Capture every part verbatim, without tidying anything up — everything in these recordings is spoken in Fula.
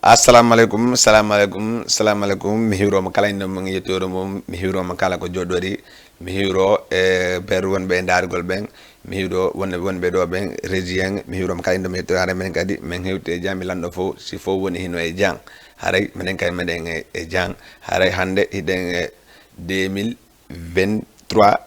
Assalamu aleykum, salamu aleykum, salamu aleykum. Mi hiwroma kala inde mum, yettoore mum. Mi hiwroma kala ko joɗɗori. Mi hiwro e ber wonɓe e daarugol ɓen. Mi hiwro wonɓe, wonɓe ɗo ɓen, régie en. Mi hiwroma kala inde mum, yettoore. Haray menen kadi, men hewti e jam, mi lanɗo fof, si fof woni hino e jam. Haray menen kadi meɗen e, e jam. Haray hannde hiɗen e deux mille vingt-trois,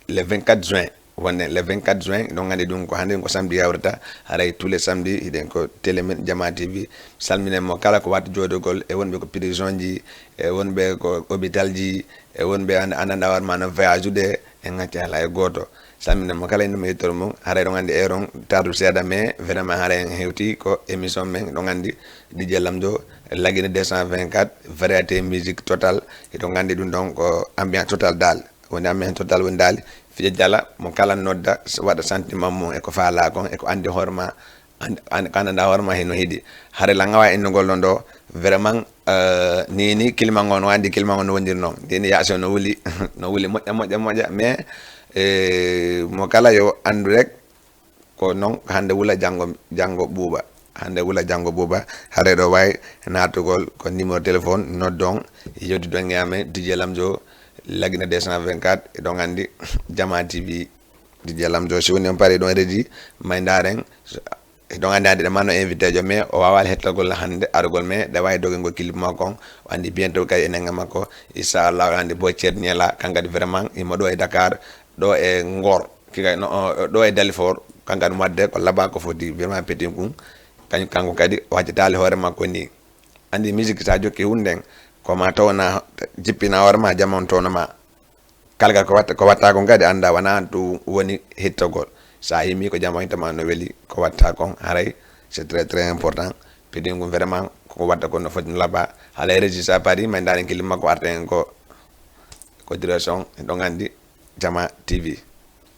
le vingt-quatre juin. Wonde le vingt-quatre juin, ɗon anndi ɗum ko hannde ko samedi yawrata. Haray tous les samedi, hiɗen ko télé men Jama T V. Salminen mo kala ko watta joɗugol, e wonɓe ko prison ji, e wonɓe ko hôpital ji, e wonɓe an-, anndanɗaa hoore ma no voyage ude, en ngacca hay gooto. Salminen mo kala inde mum, yettoore mum. Haray ɗon anndi eron tardu seeɗa, mais vraiment haray en hewti ko émission men, ɗon anndi D J Lamzo, Lagine deux cent vingt-quatre, variété musique totale. Hiɗon anndi ɗum ɗon ko ambiance totale dal. Woni amen total woni daali, fiya jala, mo kala nodda, s-, waɗa sentiment mum e ko faalaa kon, e ko anndi hoore ma, anndi, anndi, ko anndanɗaa hoore ma hino hiɗi. Haray lan awa innugol ɗon ɗo, vraiment, euh, ni, ni climat ngo, no anndi climat ngo no wondir non. Ni, ni yaasi o no wuli, no wuli moƴƴa, moƴƴa, moƴƴa, mais, eh, mo kala yo anndu rek, ko non, hannde wula, janngo, janngo ɓuuɓa. Hannde wula, janngo ɓuuɓa. Haray ɗo waawi naatugol ko numéro téléphone, noddon, yewtidon e amen, D J Lamzo, Lagine deux cent vingt-quatre, eɗon anndi, Jama T V, D J Lamzo, si woni on parii ɗon régie, may ndaaren, eɗon anndi hannde ɗe ma no invité jo, mais o waawaali hettagol hannde arugol, mais ɗe waawi dogingol clip makko on, o anndi bientôt kay enen e makko, inchallah, o anndi Boy Thierno Niela, kan kadi vraiment, himo ɗo e Dakar, ɗo e Ngor. Kikay no, o, o, ɗo e Dalifort, kanko kadi mo waɗde ko laba ko foti, vraiment petit kun, kañ-, kanko kadi o accitaali hoore makko ni. Anndi musique sa jokki hunden, ko ma towna, jippina hoore ma, jama on towna ma. Kala ko watta, ko watta kon kadi annda wona ɗum woni hittogol. Sa himi ko jama on hittama no weli, ko watta kon haray, c'est très, très important. Petit kun vraiment, ko watta kon no foti no laba. Haray régie sa parii, may ndaaren clip makko arta en ko, ko direction, ɗon anndi. Jama T V.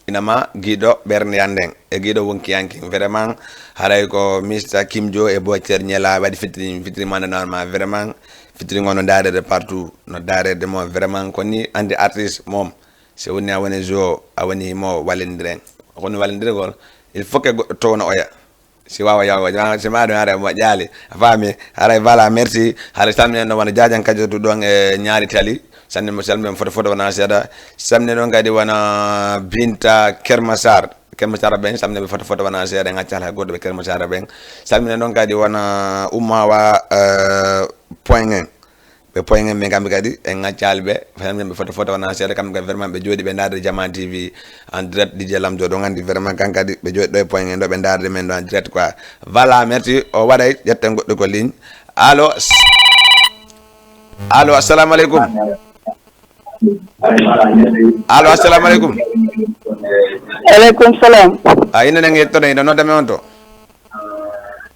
Ina ma giiɗo ɓernde an nden, e giiɗo wonkiyanke. Vraiment, haray ko Mister Kim Jo e Boy Thierno Niela waɗi fitiri, fitiri ma nde normal. Vraiment, fitiri ngo no daarede partout, no daarede mo. Vraiment, ko ni anndi artiste mom. Si woni a woni joueur, a woni mo wallindiren. Ko ni wallindirgol, il faut que goɗɗo towna oya. Si waawa yaw, si ma ɗum haray moƴƴaali. A faami? Haray voilà, merci. Haray salminen ɗon wona Jaajan Kajatu ɗon e Ñaari Tali. Salminen mo, salminen foto, foto wona seeɗa. Salminen ɗon kadi wona Binta Kermasar. Kermasar ɓen, salminen ɓe foto, foto wona seeɗa. En accaali hay gooto ɓe Kermasar ɓen. Salminen ɗon kadi wona Ummawa, eh, Poingen. Ɓe Poingen ɓen kamɓe kadi, en ngaccaali ɓe, ɓe foto, foto wona seeɗa, kamɓe kadi vraiment ɓe jooɗi ɓe ndaarde Jama T V en direct, D J Lamzo ɗon anndi vraiment kan kadi ɓe jooɗi ɗo e Poingen ɗo ɓe ndaarde men ɗo en direct quoi. Voilà, merci, o waɗay, ƴetten goɗɗo ko ligne. Allo, s-, allo, assalamu aleykum. Allo, assalamu aleykum. Aleykum salam. A, inde nden e yettoode, hiɗo nodda men on to?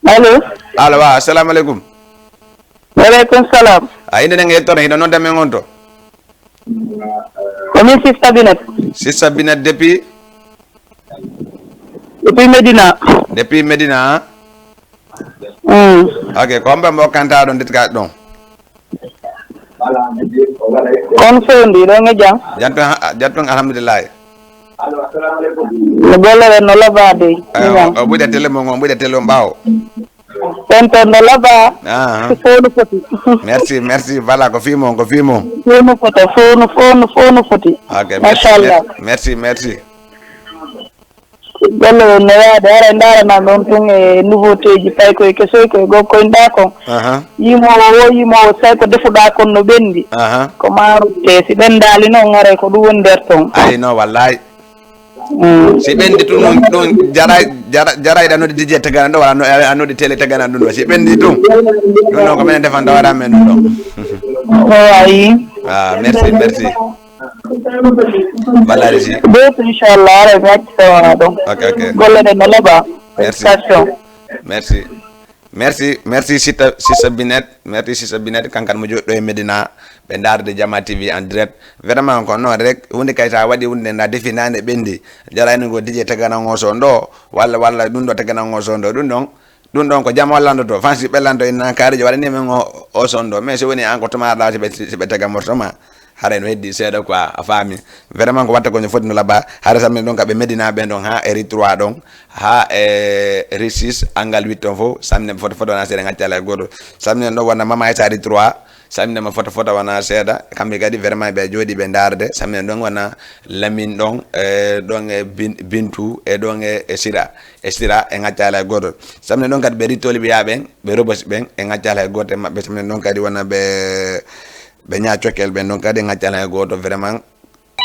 Allo. Allo, wa, assalamu aleykum. Waleykum salam. A, inde nden e yettoode, hiɗo nodda men on to? Ko min Sista Binet. Sista Binet depuis? Depuis Medina. Depuis Medina, hein? Mm. Ok, ko homɓe mo kanta ɗon, ndetika ɗon? Kon fewndi ɗon e jam? Jam tun, jam tun, alhamdulillahi. No golle ɗen no laba dey? Eh, o, o ɓuuɗa télé mon, o ɓuuɗa télé on ɓaawo. Tonton no laba. Ah. Ko fof no foti. Merci, merci. Voilà, ko fii mon, ko fii mon. Fof no fota, fof no, fof no, fof no foti. Ok, merci, machallah. Merci, merci. Golle ɗen no yaade, haray ndaarana noon tun e nouveauté ji, paykoye kesoy koye gokkoy nda kon. Aha. Yimoowo wo, yimoowo, so tawi ko defuɗaa kon no ɓenndi. Aha. Ko ma rutte, si ɓenndaali noon, haray ko ɗum woni nder ton. Ay, no, wallahi. Mm. Si ɓenndi tun, ɗum, ɗum jaray, jara-, jarayɗa nodde D J tagana ɗo, walla no-, a noddi télé tagana ɗum ɗo. Si ɓenndi tun, ɗum ɗon ko minen defanta hoore amen ɗum ɗo. O wayi. Ah, merci, merci. Ballade si. Beetu, inchallah, ara mi acci tawana ɗum. Ok, ok. Golle ɗen no laba. Merci. Félicitations. Merci. Merci, merci, Sista, Sista Binet. Merci, Sista Binet. Kankan mo jooɗi ɗo e Medina. Ɓe ndaarde Jama T V en direct. Vraiment, ko noon rek. Huunde kay, so a waɗi huunde nde, a defi naane ɓenndi. Jarayno ngo D J tagana ngo so ndo. Walla, walla ɗum ɗo tagana ngo so ndo. Ɗum ɗon, ɗum ɗon ko jam o lanndotoo. Fansi ɓe lanndo ina kaari jo waɗani men o, o so ndo. Mais so woni an ko tuma ɗa, si ɓe, si ɓe taga morso ma. Hara no heddi seeɗa quoi, a faami. Vraiment ko watta ko no foti no laba. Hara samne ɗon ka ɓe Medina ɓen ɗon ha e Ri trois ɗon. Ha e Ri six angal huit ton fof. Samne ɓe foto foto wona seeɗa, gaccala e goto. Samne ɗon wona Mama Aïssa Ri trois. Samne ma foto foto wona seeɗa. Kamɓe kadi vraiment ɓe jooɗi ɓe ndaarde. Samne ɗon wona Lamine ɗon, e ɗon e Bin- Bintu, e ɗon e e Sira. E Sira e gaccala e goto. Samne ɗon kadi ɓe Ri Tolibiya ɓen, ɓe Robos ɓen e gaccala e goto e maɓɓe. Samne ɗon kadi wona ɓe ɓe ñaa cokkel ɓen ɗon kadi gaccana e gooto vraiment.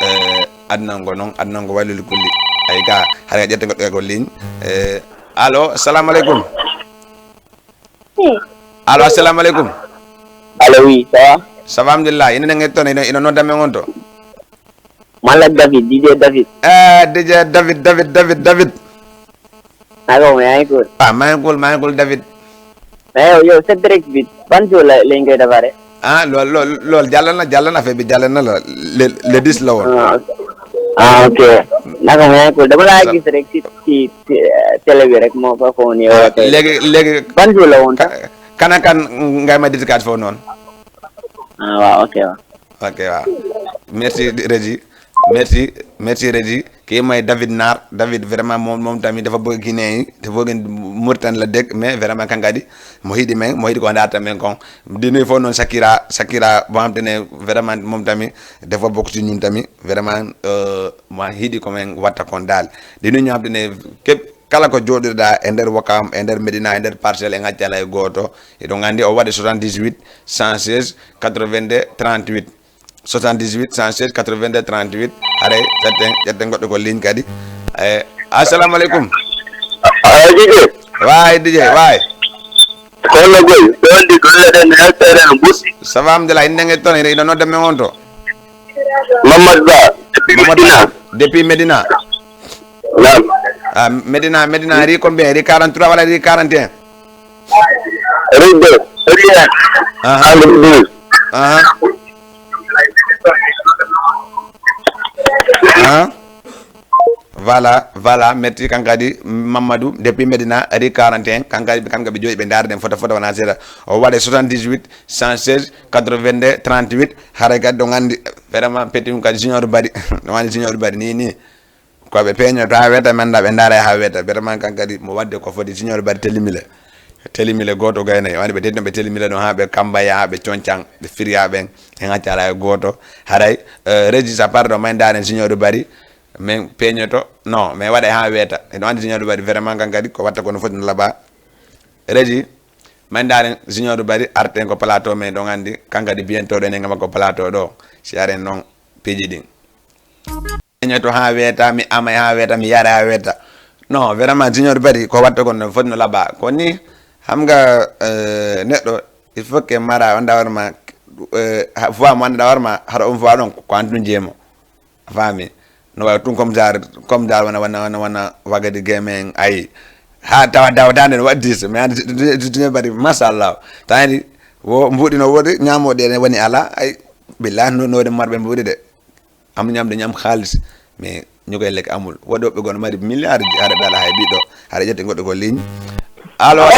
Eh, aduna ngo noon, aduna ngo wallude kulli. Ay ka, hara ƴette goɗɗo ko ligne. Eh, allo, assalamu aleykum. Allo, assalamu aleykum. Allo, oui, ça va? Ça va, alhamdulillah. Ina nange toon, ina ina nodda men on to. Malla David, D J David. Eh, D J David, David, David, David. Ako mo yankol. Ah, mankol, mankol David. Eyo, yo, c'est direct bit. Ban jour la lañ koy defaree? Ah, lool lool lool jàll na, jàll na, affaire bi jàll na la. Le le dix la woon. Ah, ok. Ah, ok. Naka mo yankol, dama laa gis rek ci ci ci, eh, télé bi rek, moo ko foo nii. Ah, wala tey léegi léegi ban jour la woon sax? Ka- kan ak kan ngay may dédicace foofu noonu? Ah, waaw, ok, waaw. Ok, waaw. Merci Régie. Merci, merci Régie. Kii mooy David Naar. David vraiment moom moom tamit dafa bëgg Guinée yi, dafa bëgg Mauritanie la dëkk, mais vraiment kankadi mo hiɗi men, mo hiɗi ko ndaata men kon. Di nuyu foofu noonu Sakira, Sakira boo xam te ne vraiment moom tamit dafa bokk ci ñun tamit. Vraiment, euh, ma hiɗi ko men watta kon daal. Di nuyu ñoo xam te ne képp kala ko jooɗirɗa e nder Wakam, e nder Medina, e nder Parcelle, e ngaccala e gooto. Eɗon anndi o waɗi soixante-dix-huit, cent seize, quatre-vingt-deux, trente-huit. Soixante-dix-huit, cent seize, quatre-vingt-deux, trente-huit. Haray, ƴetten, ƴetten goɗɗo ko ligne kadi. Eh, assalamu aleykum. Alhaji Dj. Waay, D J, waay. Kono goy, ɗon di golle ɗen, no yaltere no busi. Ça va, alhamdulillah, innde nge toon, ina nodda men on to. Mamadou Ba, depuis Mamadou Medina. Ba, depuis Medina. Naam. Ah, Medina, Medina, rue combien? Rue quarante-trois wala rue quarante et un? Rue deux, rue un. Aha. Angle douze. Aha. Aha. Voilà, voilà, merci kankadi Mamadou depuis Medina, rue quarante et un, kankadi kamɓe ɓe jooɗi ɓe ndaara ɗen foto foto wona seeɗa. O waɗa soixante-dix-huit, cent seize, quatre-vingt-deux, trente-huit. Haray kadi ɗo gandi vraiment petit mum kadi Junior Bari. Ɗo gandi Junior Bari ni ni. Ko ɓe peñoto ha weeta, mi annda ɓe ndaara ha weeta. Vraiment kan kadi mo wadde ko foti Junior Bari telimile. Telimile gooto gaynayi. Wani ɓe tedno ɓe telimile ɗon ha ɓe Kambaya, ha ɓe Coñcan, ɓe Firiya ɓen. Hen accata e gooto. Haray, eh, Régis a part ɗo may ndaaren Junior Bari. Min peñoto. Non, mais waɗa ha weeta. Eɗon anndi Junior Bari vraiment kan kadi ko watta kono foti no laba. Régis, may ndaaren Junior Bari arten ko plateau men ɗon anndi. Kan kadi bientôt ɗo enen ko plateau ɗo. Si aren noon piiji ɗin. Ñoto ha weeta, mi amay ha weeta, mi yara ha weeta. Non, vraiment Junior Bari ko watta kon no foti no laba. Ko ni xam nga, eh, neɗɗo il faut que mara on dawar ma, eh, ha- fois mo anda dawar ma hara on fois ɗon ko antum jeemo. A faami? No wawi tun comme genre, comme genre wona wona wona wona wagadi game en ay. Ha tawa dawa dande no waddi so mais andi Junior Bari machallah. Tani wo mbuɗi no wodi ñamoɗe ne woni ala ay. Billahi no no wodi marɓe mbuɗi de. Am ñamde ñam xaalis, mais ñu koy lekk amul. Woɗɗo ɓe gono mari milliard ji, haɗa ɓe ala hay ɓiɗɗo, haɗa ƴetti goɗɗo ko ligne. Allo, allo,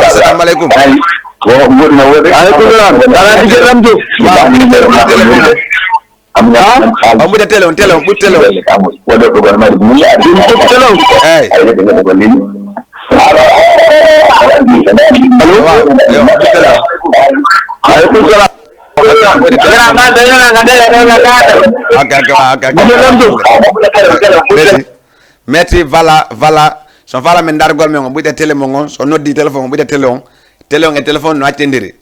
assalamu aleykum. Aleykum salam. Ala DJ Ram Diop. Waaw. On ɓuta télé on, télé on, ɓuta télé on. Ɓuta télé on. Eyi. Allo? Waaw, yo, ɓuta télé on. Aleykum salam. Ok, ok, waaw, ok, ok. Merci. Merci, voilà, voilà. So fala min dargol men on, ɓuyta télé mon on, so noddi téléphone, ɓuyta télé on. Télé on e téléphone no accindiri.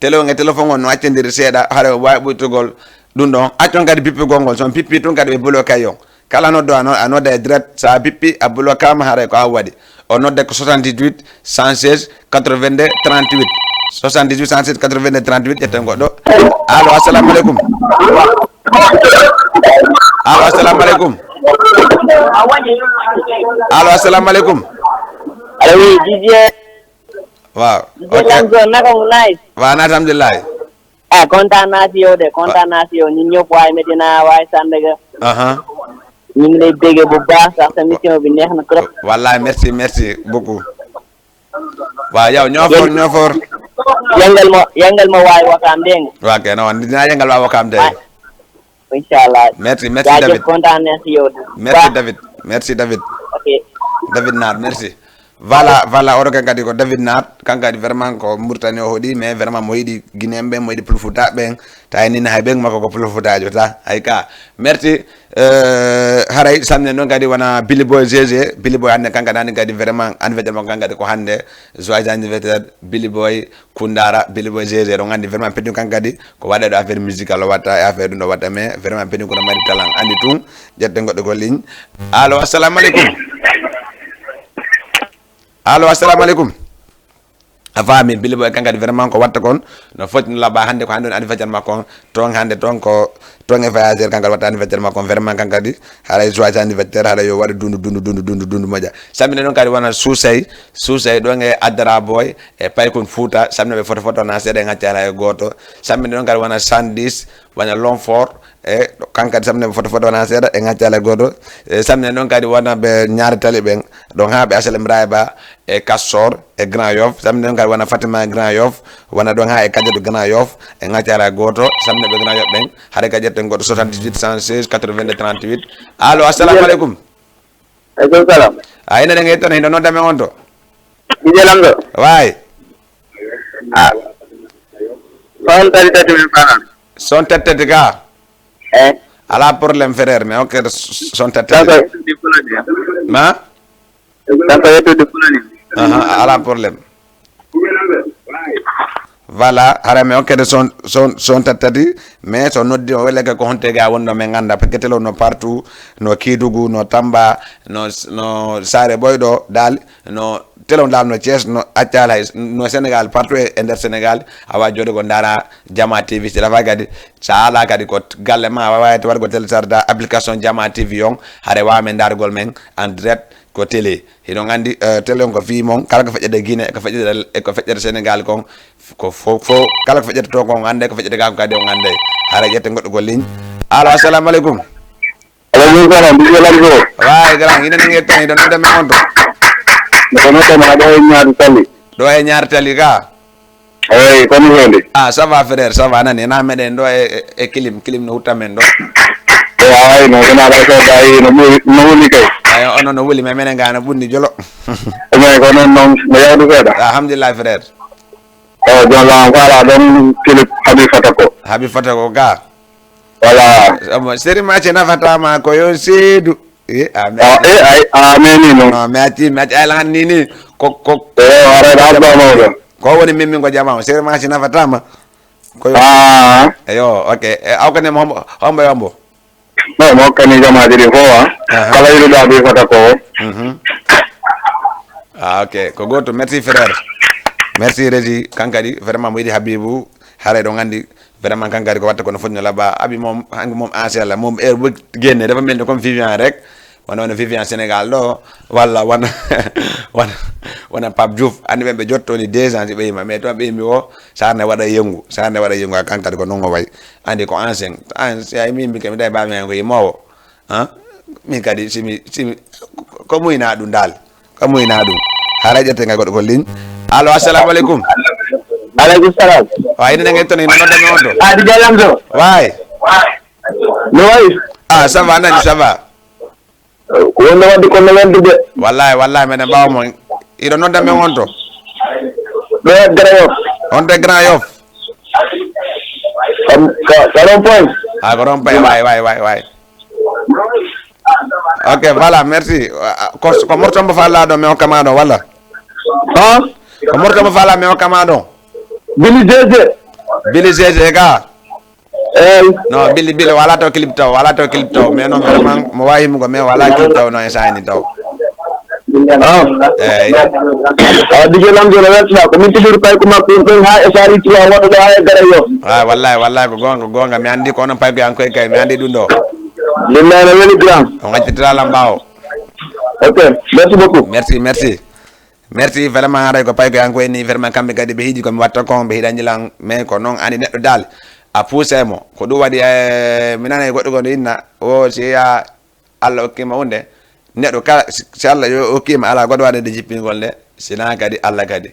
Télé on e téléphone on no accindiri seeɗa, hara o wawi ɓuytugol ɗum ɗon. Accon kadi pippigol ngol, so on pippi tun kadi ɓe bloqué on. Kala noddo a no- a nodda e direct, sa pippi a bloquama haray ko a waɗi. O nodda ko soixante-dix-huit, cent seize, quatre-vingt-deux, trente-huit. Soixante-dix-huit, cent seize, quatre-vingt-deux, trente-huit, ƴetten goɗɗo. Allo, assalamu aleykum. Allo, assalamu aleykum. Allo, assalamu aleykum. Allo, oui, D J. Waaw. D J Lanzo, naka mu nice? Waaw, nice, alhamdulillahi. Eh, kontaan naa si yow de, kontaan naa si yow. Ñun ñëpp, waaye Medina, waaye Sandaga. Aha. Ñu ngi lay bégge bu baax sax, sa mission bi neex na trop. Wallahi, merci, merci beaucoup. Waaw, yow, ñoo for, ñoo for. Yengal mo, yengal mo waawi wakaam, dégg nga? Waa kay, no, dinaa yengal waa wakaam tey. Inchallah. Merci, merci, David. Kontaan naa si yow. Merci, David. Merci, David. Ok. David Naar, merci. Voilà, voilà, oɗo kan kadi ko David Naar, kan kadi vraiment ko Mauritanie o hoɗi, mais vraiment mo yiɗi Guinéen ɓen, mo yiɗi Pulfuta ɓen, ta en nini hay ɓen makko ko Pulfutaajo ta, hay ka. Merci. Euh, haray samne noon kadi wona Billy Boy G G, Billy Boy hannde kan kadi, hannde kadi vraiment anniversaire makko kan kadi ko hannde, joyeux anniversaire Billy Boy. Kundara, Billy Boy G G, ɗon anndi vraiment Pedin kan kadi ko waɗa ɗo affaire musical o watta e affaire ɗum ɗo watta, mais vraiment Pedin kono mari talent anndi tun. Ƴetten goɗɗo ko ligne. Allo, assalamu aleykum. Allo, assalamu aleykum. A faami, Billy Boy kan kadi vraiment ko watta kon no foti no laɓa hannde, ko hannde on anniversaire makko on. Ton hannde ton ko ton e voyageur kan kadi watta anniversaire makko on. Vraiment kan kadi haray joyeux anniversaire, haray yo waɗu dundu dundu dundu dundu dundu moƴƴa. Samine noon kadi wona Suusay, Suusay ɗon e Addara Boy e Paykun Fuuta, samine ɓe foto foto wona seeɗa e ŋaccala e gooto. Samine noon kadi wona Sandis, wona Lomfort e kan kadi samine ɓe foto foto wona seeɗa e ŋaccala e gooto. E samine noon kadi wona ɓe Ñaari Tali ɓen, ɗon haa ɓe Asalem Rayba e Kassor e Grand Yoff, samine noon kadi wona Fatima e Grand Yoff, wona ɗon haa e Kajatu Grand Yoff, e ŋaccala e gooto, samine ɓe Grand Yoff ɓen, haɗa ka ƴetten goɗɗo soixante-dix-huit cent seize quatre-vingt-deux trente-huit. Allo, assalamu aleykum. Aleykum salam. A ina ɗen e ton hino nodda men on to? Ɗiɗi lamɗo. Waay. Ah. Son tati tati min fanan. Son tati tati ka? Eh. Ala problème frère, mais ok, son tati tati. Kanko e yettude fulani. Ma? Kanko e yettude fulani. Aha, ala problème. Voilà, hara mi hokkete son, son, son tati tati, mais so noddi o weleke ko honte ga wonno men ganda, parce que telo no partout, no Kédougou, no Tamba, no, no Saare Boyɗo dal, no telo dal no Thiès, no accala hay, no Sénégal, partout e, e nder Sénégal, a wawi jooɗo ko dara Jama T V, si lafa kadi, sa ala kadi ko galle ma, a wawi wargo télécharge application Jama T V on, hare wawa men dargol men en direct, ko télé. Hiɗon anndi, eh, télé on ko fii mon, kala ko feƴƴata Guinée, ko feƴƴata, e ko feƴƴata Sénégal kon, ko fo, fo, kala ko feƴƴata to kon, on annday, ko feƴƴata ga ko kadi on annday. Hara ƴette goɗɗo ko ligne. Allo, assalamu aleykum. Aleykum salam, Dj Lamzo. Waay, grand, ina nange tan, hiɗo nodda men on to? Miɗo nodda ma ɗo e Ñaari Tali. Ɗo e Ñaari Tali ka? Eyi, kono wonde. Ah, ça va, frère, ça va, nani, na meɗen ɗo e, e, e clim, clim no hutta men ɗo. E, ay, no, wona ɗa so dayi, no ɓuri, no wuli kay. Ay, ono no wuli, mais menen ga no ɓunni jolo. Mais ko noon, noon, no yawdu seeɗa. Alhamdulillah, frère. O, joom lawam, ko ala ɗon clip Habi Fata ko. Habi Fata ko ga. Voilà. Omo, seri ma ce nafatama ko yo seedu. Eh, a, mi a, acci. Eh, ay, a, memi noon. No, mi acci, mi acci, ay, lan ni, ni. Ko, ko. Eh, wara da ba mawɗo. Ko woni mimmi ko jama, seri ma si nafatama. Ko yo. Ah. Eyo, ok. E, aw kane mo hombo, hombo, hombo. No, mo kani jama jiri ko wa. Aha. Kala yiɗuɗa ɓe fota ko. Mhm. Ah, ok. Ko goto. Merci, frère. Merci, Régie. Kankadi, vraiment, mo yiɗi Habibou. Haray ɗo gandi. Vraiment, kan kadi ko watta kono foti no laaɓa. Abi moom, hanki moom, ancien la, moom, heure bu génne, dafa mel ni comme Vivian rek. Wona, wona Vivian Sénégal ɗo, walla wona, wona, wona Pape Diouf. Andi ɓen ɓe jotto ni deux ans si ɓe yima. Mais to ɓe yimi o, sarne waɗa yengu, sarne waɗa yengu, a kan kadi ko non o wayi. Andi ko ancien, ancien, ay min, min kadi mi tawi baami hen ko yimowo. Han? Min kadi, si mi, si mi, ko muyna ɗum dal. Ko muyna ɗum. Haray ƴetten kay goɗɗo ko ligne. Allo, assalamu aleykum. Aleykum salam. Wa, ina nange toon, ina nodda mi on to. Ah, Dj Lamzo. Waay. No wayi? Ah, ça va, nani, ça va? Ko wonde wadde kono wonde de. Wallahi, wallahi, meɗen mbawa mo. Iɗo nodda men on to? Ɗo e Grand Yoff. On to e Grand Yoff? Kam, ka, ka rond point. Ah, ko rond point, waay, waay, waay, waay. Ok, voilà, merci. Ah, ko, ko morto mo falla ɗo, mi hokka ma ɗo, walla? Ha? Ko morto mo falla, mi hokka ma ɗo. Billy J J. Billy J J ka? Eyi. No, Billy, Billy, wala taw clip taw, wala taw clip taw. Mais non, vraiment, mo wawi himmugo, mais wala clip taw, non, e sayni taw. Ah. Eyi. Ah, Dj Lamzo no weltina, ko min tijori pay ko makko, ɗum ɗon ha e Sari Trois, wonɗo ɗo ha e Grand Yoff. Ah, wallahi, wallahi, ko gonga, ko gonga. Mi andi ko onon pay ko yankoy kay, mi andi ɗum ɗo. Billahi no weli grand. On accitira lam ɓawo. Ok, merci beaucoup. Merci, merci. Merci, vraiment, haray ko pay ko yankoy ni, vraiment, kamɓe kadi ɓe hiɗi ko mi watta kon, ɓe hiɗani lan, mais ko non ani neɗɗo dal, a pousse mo. Ko ɗum waɗi, eh, mi nana e goɗɗo goɗɗo inna, o si ya Allah hokkima hunde, neɗɗo kala, si, si Allah yo hokkima, ala goɗɗo waɗa nde jippingol nde, sina kadi Allah kadi.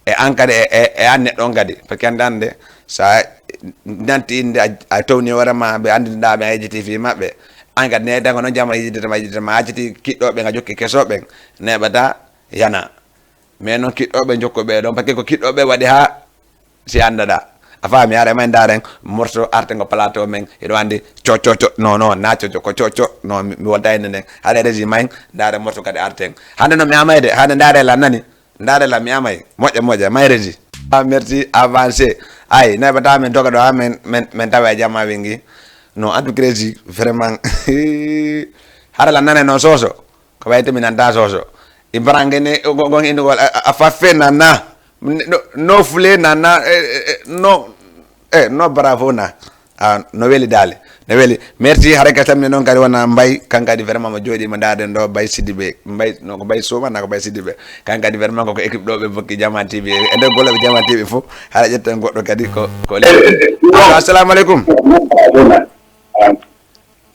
E an kadi, e, e, e an neɗɗo on kadi. Parce que an dande, so a nanti innde, a, a towni hoore ma, ɓe anndinɗa ɓe, a yejjiti fii maɓɓe. An kadi, ne tan ko noon jama yejjitata ma, yejjitata ma, a acciti kiɗɗo ɓen, a jokki keso ɓen, neeɓata yana. Mais noon kiɗɗo ɓe jokku ɓe ɗon, parce que ko kiɗɗo ɓe waɗi haa si anndaɗa. A faami, haray may ndaaren morceau arten ko plateau men, hiɗo anndi co, co, co, non, non, na co, co, ko co, co, non, mi, mi wonta hende nden. Haray régie may, ndaaren morceau kadi arten. Hande no mi amay de, hande ndaare la nani. Ndaare la mi amay. Moƴƴa, moƴƴa, may régie. Ah, merci, avancé. Ay, neeɓata men doga ɗo, ha men, men, men tawa e jama wingi. Non, en tout cas, régie, vraiment. Hara la nane no soso. Ko wayi to mi nanta soso. I barange ne, go-, gon indugol, a, a, a faffe nana. No, no fule nana, eh, eh, eh, no, eh, no bravo na. Ah, no weli daali. No weli. Merci, haray ka tammi noon kadi wona Mbay, kan kadi vraiment mo jooɗi mo ndaarden ɗo, Mbay Sidibé. Mbay, no ko Mbay Sooma, na ko Mbay Sidibé. Kan kadi vraiment ko, ko équipe ɗo ɓe bokki Jama T V. E nder golle ɓe Jama T V fof, hara ƴetten goɗɗo kadi ko, ko le-, allo, assalamu aleykum.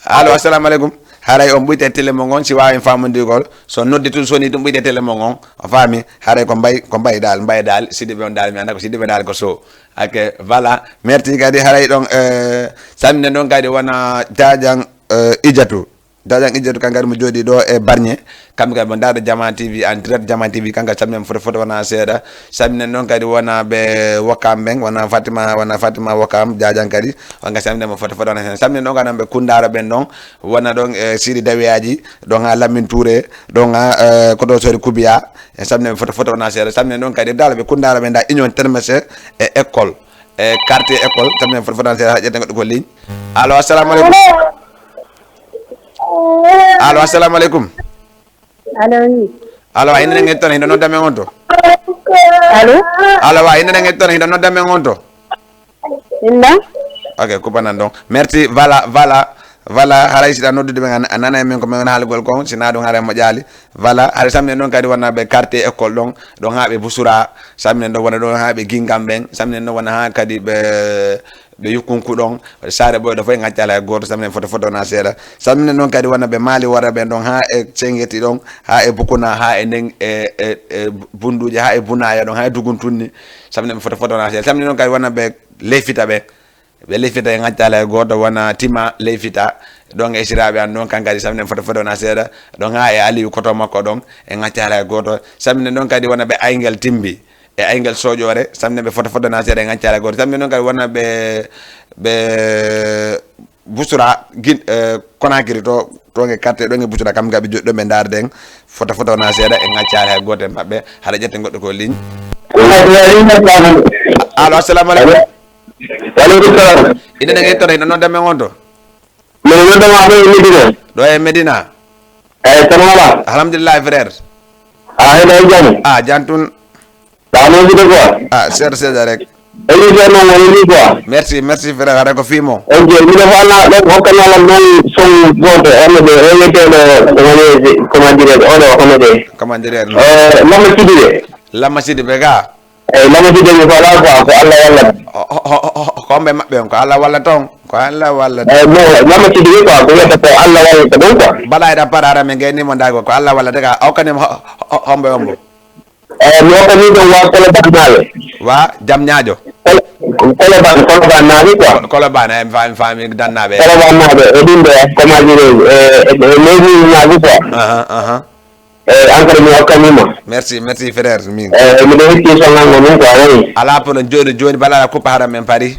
Allo, assalamu aleykum. Haray on ɓuyte télé mo ngon, si waawi famondirgol. So noddi tun soni tun ɓuyte télé mo ngon. A faami? Haray ko Mbay, ko Mbay daal, Mbay daal, Sidibé on daal, mi annda ko Sidibé daal ko so. Ok, voilà. Merci kadi haray ɗon, eh, salminen ɗon kadi wona Jajan, eh, Ijatu. Jajan Ijatu kan kadi mo jooɗi ɗo e Barñe. Kamɓe kadi mo ndaarde Jama T V en direct, Jama T V kanka salminen foto foto wona seeɗa. Salminen ɗon kadi wona ɓe Wakam ɓen, wona Fatima, wona Fatima Wakam, Jajan kadi. Wanga salminen mo foto foto wona seeɗa. Salminen ɗon kadi ɓe Kundara ɓen ɗon, wona ɗon e Siri Dawiyaji, ɗon ha Lamine Touré, ɗon ha, eh, koto sori Kubiya. En salminen ɓe foto foto wona seeɗa. Salminen ɗon kadi dala ɓe Kundara ɓe nda Union Termese e école. E quartier école, salminen foto foto wona seeɗa. Haɗa ƴetta goɗɗo ko ligne. Allo, assalamu aleykum. Allo, assalamu aleykum. Allo, wi. Allo, a innde nde ngetton, hino nodda men on to? Allo? Allo, wa, innde nde ngetton, hino nodda men on to? Inda? Ok, kupanan ɗon. Merci, voilà, voilà, voilà, haray si ɗa noddude men, a, a nanay men ko men woni haalugol kon, si na ɗum haray mo ƴaali. Voilà, haray salminen ɗon kadi wona ɓe quartier école ɗon, ɗon ha ɓe Busura, salminen ɗon wona ɗon ha ɓe Gingam ɓen, salminen ɗon wona ha kadi ɓe, ɓe Yukkunku ɗon, saare ɓoyɗo fof e ŋaccala e gooto, salminen foto foto na seeɗa. Salminen ɗon kadi wona ɓe Maali Warra ɓen ɗon ha e Sengeti ɗon, ha e Bukuna, ha e nden e, e, e Bunduuji, ha e Bunaya ɗon, ha e Duguntunni, salminen foto foto na seeɗa. Salminen ɗon kadi wona ɓe Leyfita ɓen. Ɓe Leyfita e ŋaccala e gooto wona Tima Leyfita. Ɗon e siraaɓe an ɗon kan kadi salminen foto foto na seeɗa. Ɗon ha e Aliyu koto makko ɗon e ŋaccala e gooto. Salminen ɗon kadi wona ɓe Ayngel Timbi. E Ayngel Soƴoore. Salminen ɓe foto foto na seeɗa e ŋaccala e gooto. Salminen ɗon kadi wona ɓe, ɓe Busra Gin-, eh, Konakiri to, to nge carte ɗon e Busra kam gaɓe joɗɗo ɓe ndaarden. Foto foto na seeɗa e ŋaccala e gooto e maɓɓe. Haɗa ƴetta goɗɗo ko ligne. Allo, assalamu aleykum. Wa aleykum salam. Ina nge tore, ina nodda men on to? Min nodda ma ɗo e Medina. Ɗo e Medina? Eyi, kono wala? Alhamdulillah, frère. A, ina e jam? A, jam tun. Ɗa noddude quoi? A, seeɗa, seeɗa rek. Émission noon woni ni quoi? Merci, merci, frère, hara ko fimo. Ok, miɗo faala ɗon hokkana lan noon son gooto, hono de, o wiyeteeɗo, woni, comment dirais-je, oɗo, hono de. Comment dirais-je? Eh, Lamma Sidibé. Lamma Sidibé ga? Eyi, Lamma Sidibé mi faala quoi, ko Allah wallata. Ho-, ho-, ho-, ho-, ko homɓe maɓɓe on? Ko Allah wallata on? Ko Allah wallata. Eyi, bon, Lamma Sidibé quoi, ko wiyata ko Allah wallata ɗum quoi. Bala eɗa para ara min gayni mo ndago, ko Allah wallata ga, a hokkani mo ho-, ho-, ho-, homɓe on mo? Eyi, mi hokkani ɗum wa Koloban naaɓe. Wa Jam Ñaajo? Kolo-, Koloban, Koloban naaɓe quoi. Ko-, Koloban, eyi, mi faami, mi faami, dannaaɓe. Koloban naaɓe, e ɗum ɗo, comment dirais-je, e, e, e, leydi naaɓe quoi. Aha, aha. Eyi, an kadi mi hokkanii ma. Merci, merci, frère, min. Eyi, miɗo hetti sonal mo min ko a nani. Alaa problème, jooni, jooni, bala ala kuppa hara men pari.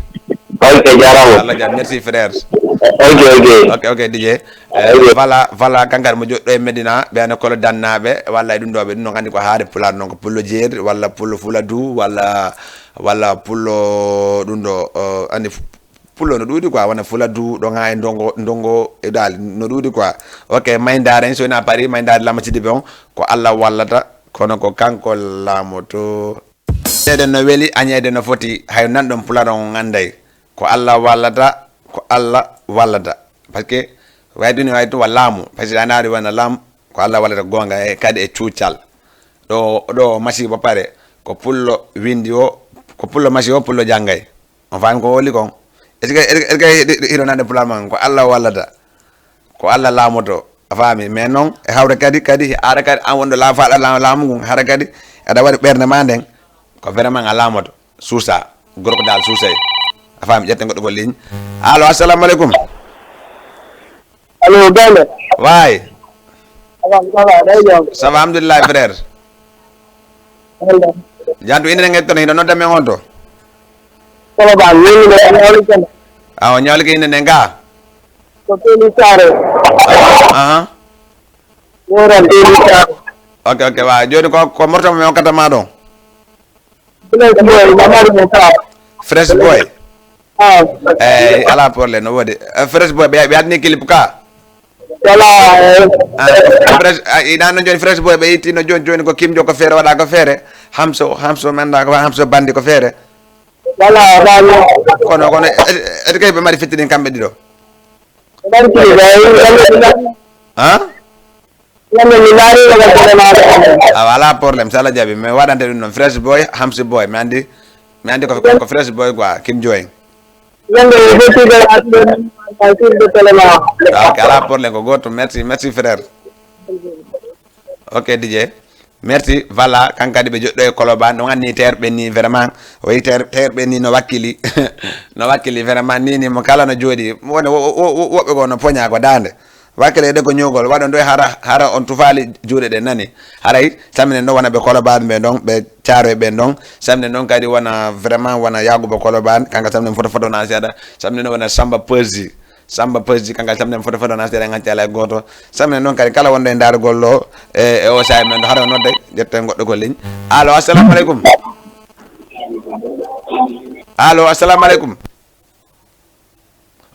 Ok, jaaraama. Allah jam, merci, frère. Ok, ok. Ok, ok, D J. Eh, ok. Voilà, voilà, kankari mo joɗɗo e Medina, ɓe ana kolo dannaaɓe, walla e ɗum ɗo, ɓe ɗum ɗo nganndi ko haare pulaar noon, ko pullo jeeri, walla pullo fuladu, walla, walla pullo ɗum ɗo, eh, anndi Pullo no ɗuuɗi quoi, wona Fuladu, ɗon haa e Ndongo, Ndongo e Daali, no ɗuuɗi quoi. Ok, may ndaaren, so wonaa Paris, may ndaaren Lamma Sidibé on, ko Allah wallata, kono ko kanko laamoto. Seede no weli, añeede no foti, hay nanɗon Pulaar on annday. Ko Allah wallata, ko Allah wallata. Parce que, way duni, way tun wa laamu, parce que a naari wona laamu, ko Allah wallata goonga e kadi e cuucal. Ɗo, ɗo masiibo pare, ko pullo windi o, ko pullo masi o, pullo janngay. On faami ko woli kon? Est-ce que, est-ce que hiɗo, hiɗo nande pulaar man? Ko Allah wallata. Ko Allah laamoto. A faami? Mais noon, e hawre kadi, kadi, hara kadi, an wonɗo laa-, faaɗa laa-, laamu ngun, hara kadi, aɗa waɗi ɓernde ma nden. Ko vraiment a laamoto. Suusa. Gorko dal suusay. A faami, ƴetten goɗɗo ko ligne. Allo, assalamu aleykum. Allo, Gaynde. Waay. Ça va, ça va, day jam. Ça va, alhamdulillah, frère. Allo. Jantu inde nge toon, hino nodda men on to. Kolo ba, ni ni ni ni ni. Awa, ñawli ke inde nge ga. Ko Teli Sare. Aha. Wora Teli Sare. Ok, ok, wa. Joni ko, ko morto mo mi hokkata ma ɗon. Fresh Boy, Mamadu Moussa. Fresh Boy. Ah. Eh, ala problème, no wodi. Eh, Fresh Boy, ɓe, ɓe adni clip ka? Wala, eh. Ah, Fresh, ah, ina no joni Fresh Boy, ɓe itti no joni, joni ko Kim Jo ko feere, waɗa ko feere. Hamso, Hamso manda ko Hamso bandi ko feere. Wala, wala. Kono, kono, eh, eh, kay ɓe mari fittini kamɓe ɗiɗo. Ɓe mari fittini, eh, Ha? Yalla mi laari wala gere maaɗa. A wala problème, so Allah jaɓi, mi waɗante ɗum noon. Fresh Boy, Hamsi Boy, mi andi, mi andi ko, ko Fresh Boy quoi, Kim Joy. Yalla mi hottude assurde tele ma. Ah, ok, ala problème, ko goto. Merci, merci frère. Ok, D J. Merci, voilà, kankadi ɓe joɗɗo e Koloban, ɗum anni terɓe ni vraiment, o yi ter-, terɓe ni no wakkili, no wakkili vraiment ni, ni mo kala no jooɗi, wone wo-, wo-, wo-, woɓɓe goo no poña ko daande. Wakkile ɗe ko ñowgol, waɗa ɗo hara, hara on tufaali juuɗe ɗe nani. Haray, samminen ɗon wona ɓe Koloban ɓe ɗon, ɓe Caaroy ɓe ɗon. Samminen ɗon kadi wona vraiment wona Yaaguba Koloban, kanka samminen foto foto na seeɗa. Samminen ɗon wona Samba Peuzzi. Samba Peuzzi, kanka samminen foto foto na seeɗa, en acca alay gooto. Samminen ɗon kadi kala wonɗo e ndaarugol ɗo, e, e o saa'i men ɗo, hara o nodde, ƴetten goɗɗo ko ligne. Allo, assalamu aleykum. Allo, assalamu aleykum.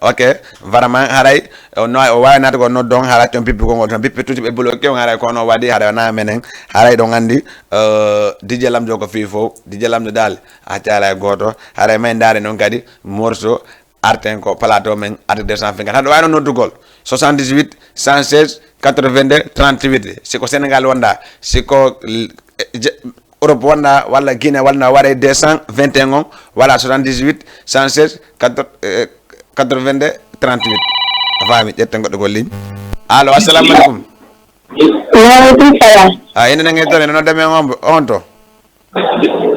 Ok, vraiment, haray, o no-, o waawi naatugol noddu on, haray ton pippi konngol, ton pippi tuuti ɓe bloqué on, haray kono o waɗi, haray o na menen, haray ɗon anndi, euh, D J Lamjo ko fii fof, D J Lamjo daal, a accaa alay gooto, haray may ndaare noon kadi, morceau, arten ko plateau men, arde deux cent vingt-quatre, haɗa waawi noon noddugol, soixante-dix-huit, cent seize, quatre-vingt-deux, trente-huit, si ko Sénégal wonɗa, si ko, eh, je-, Europe wonɗa walla Guinée walla no waɗa e deux cent vingt et un on, walla soixante-dix-huit, cent seize, quatre, euh, quatre-vingt-deux, trente-huit. A faami, ƴetten goɗɗo ko ligne. Allo, assalamu aleykum. Wa aleykum salam. A, ene nange toon, ene nodda men on, on to?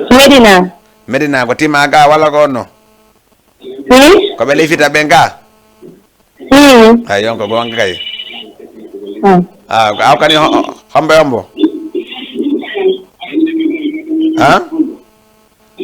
Medina. Medina, ko Tima ga walla ko on no? Hmm? Ko ɓe ley fita ɓen ga? Hmm. Ay, yon ko gonga kay. Hmm. Ah, aw kani ho-, hombo hombo? Ha?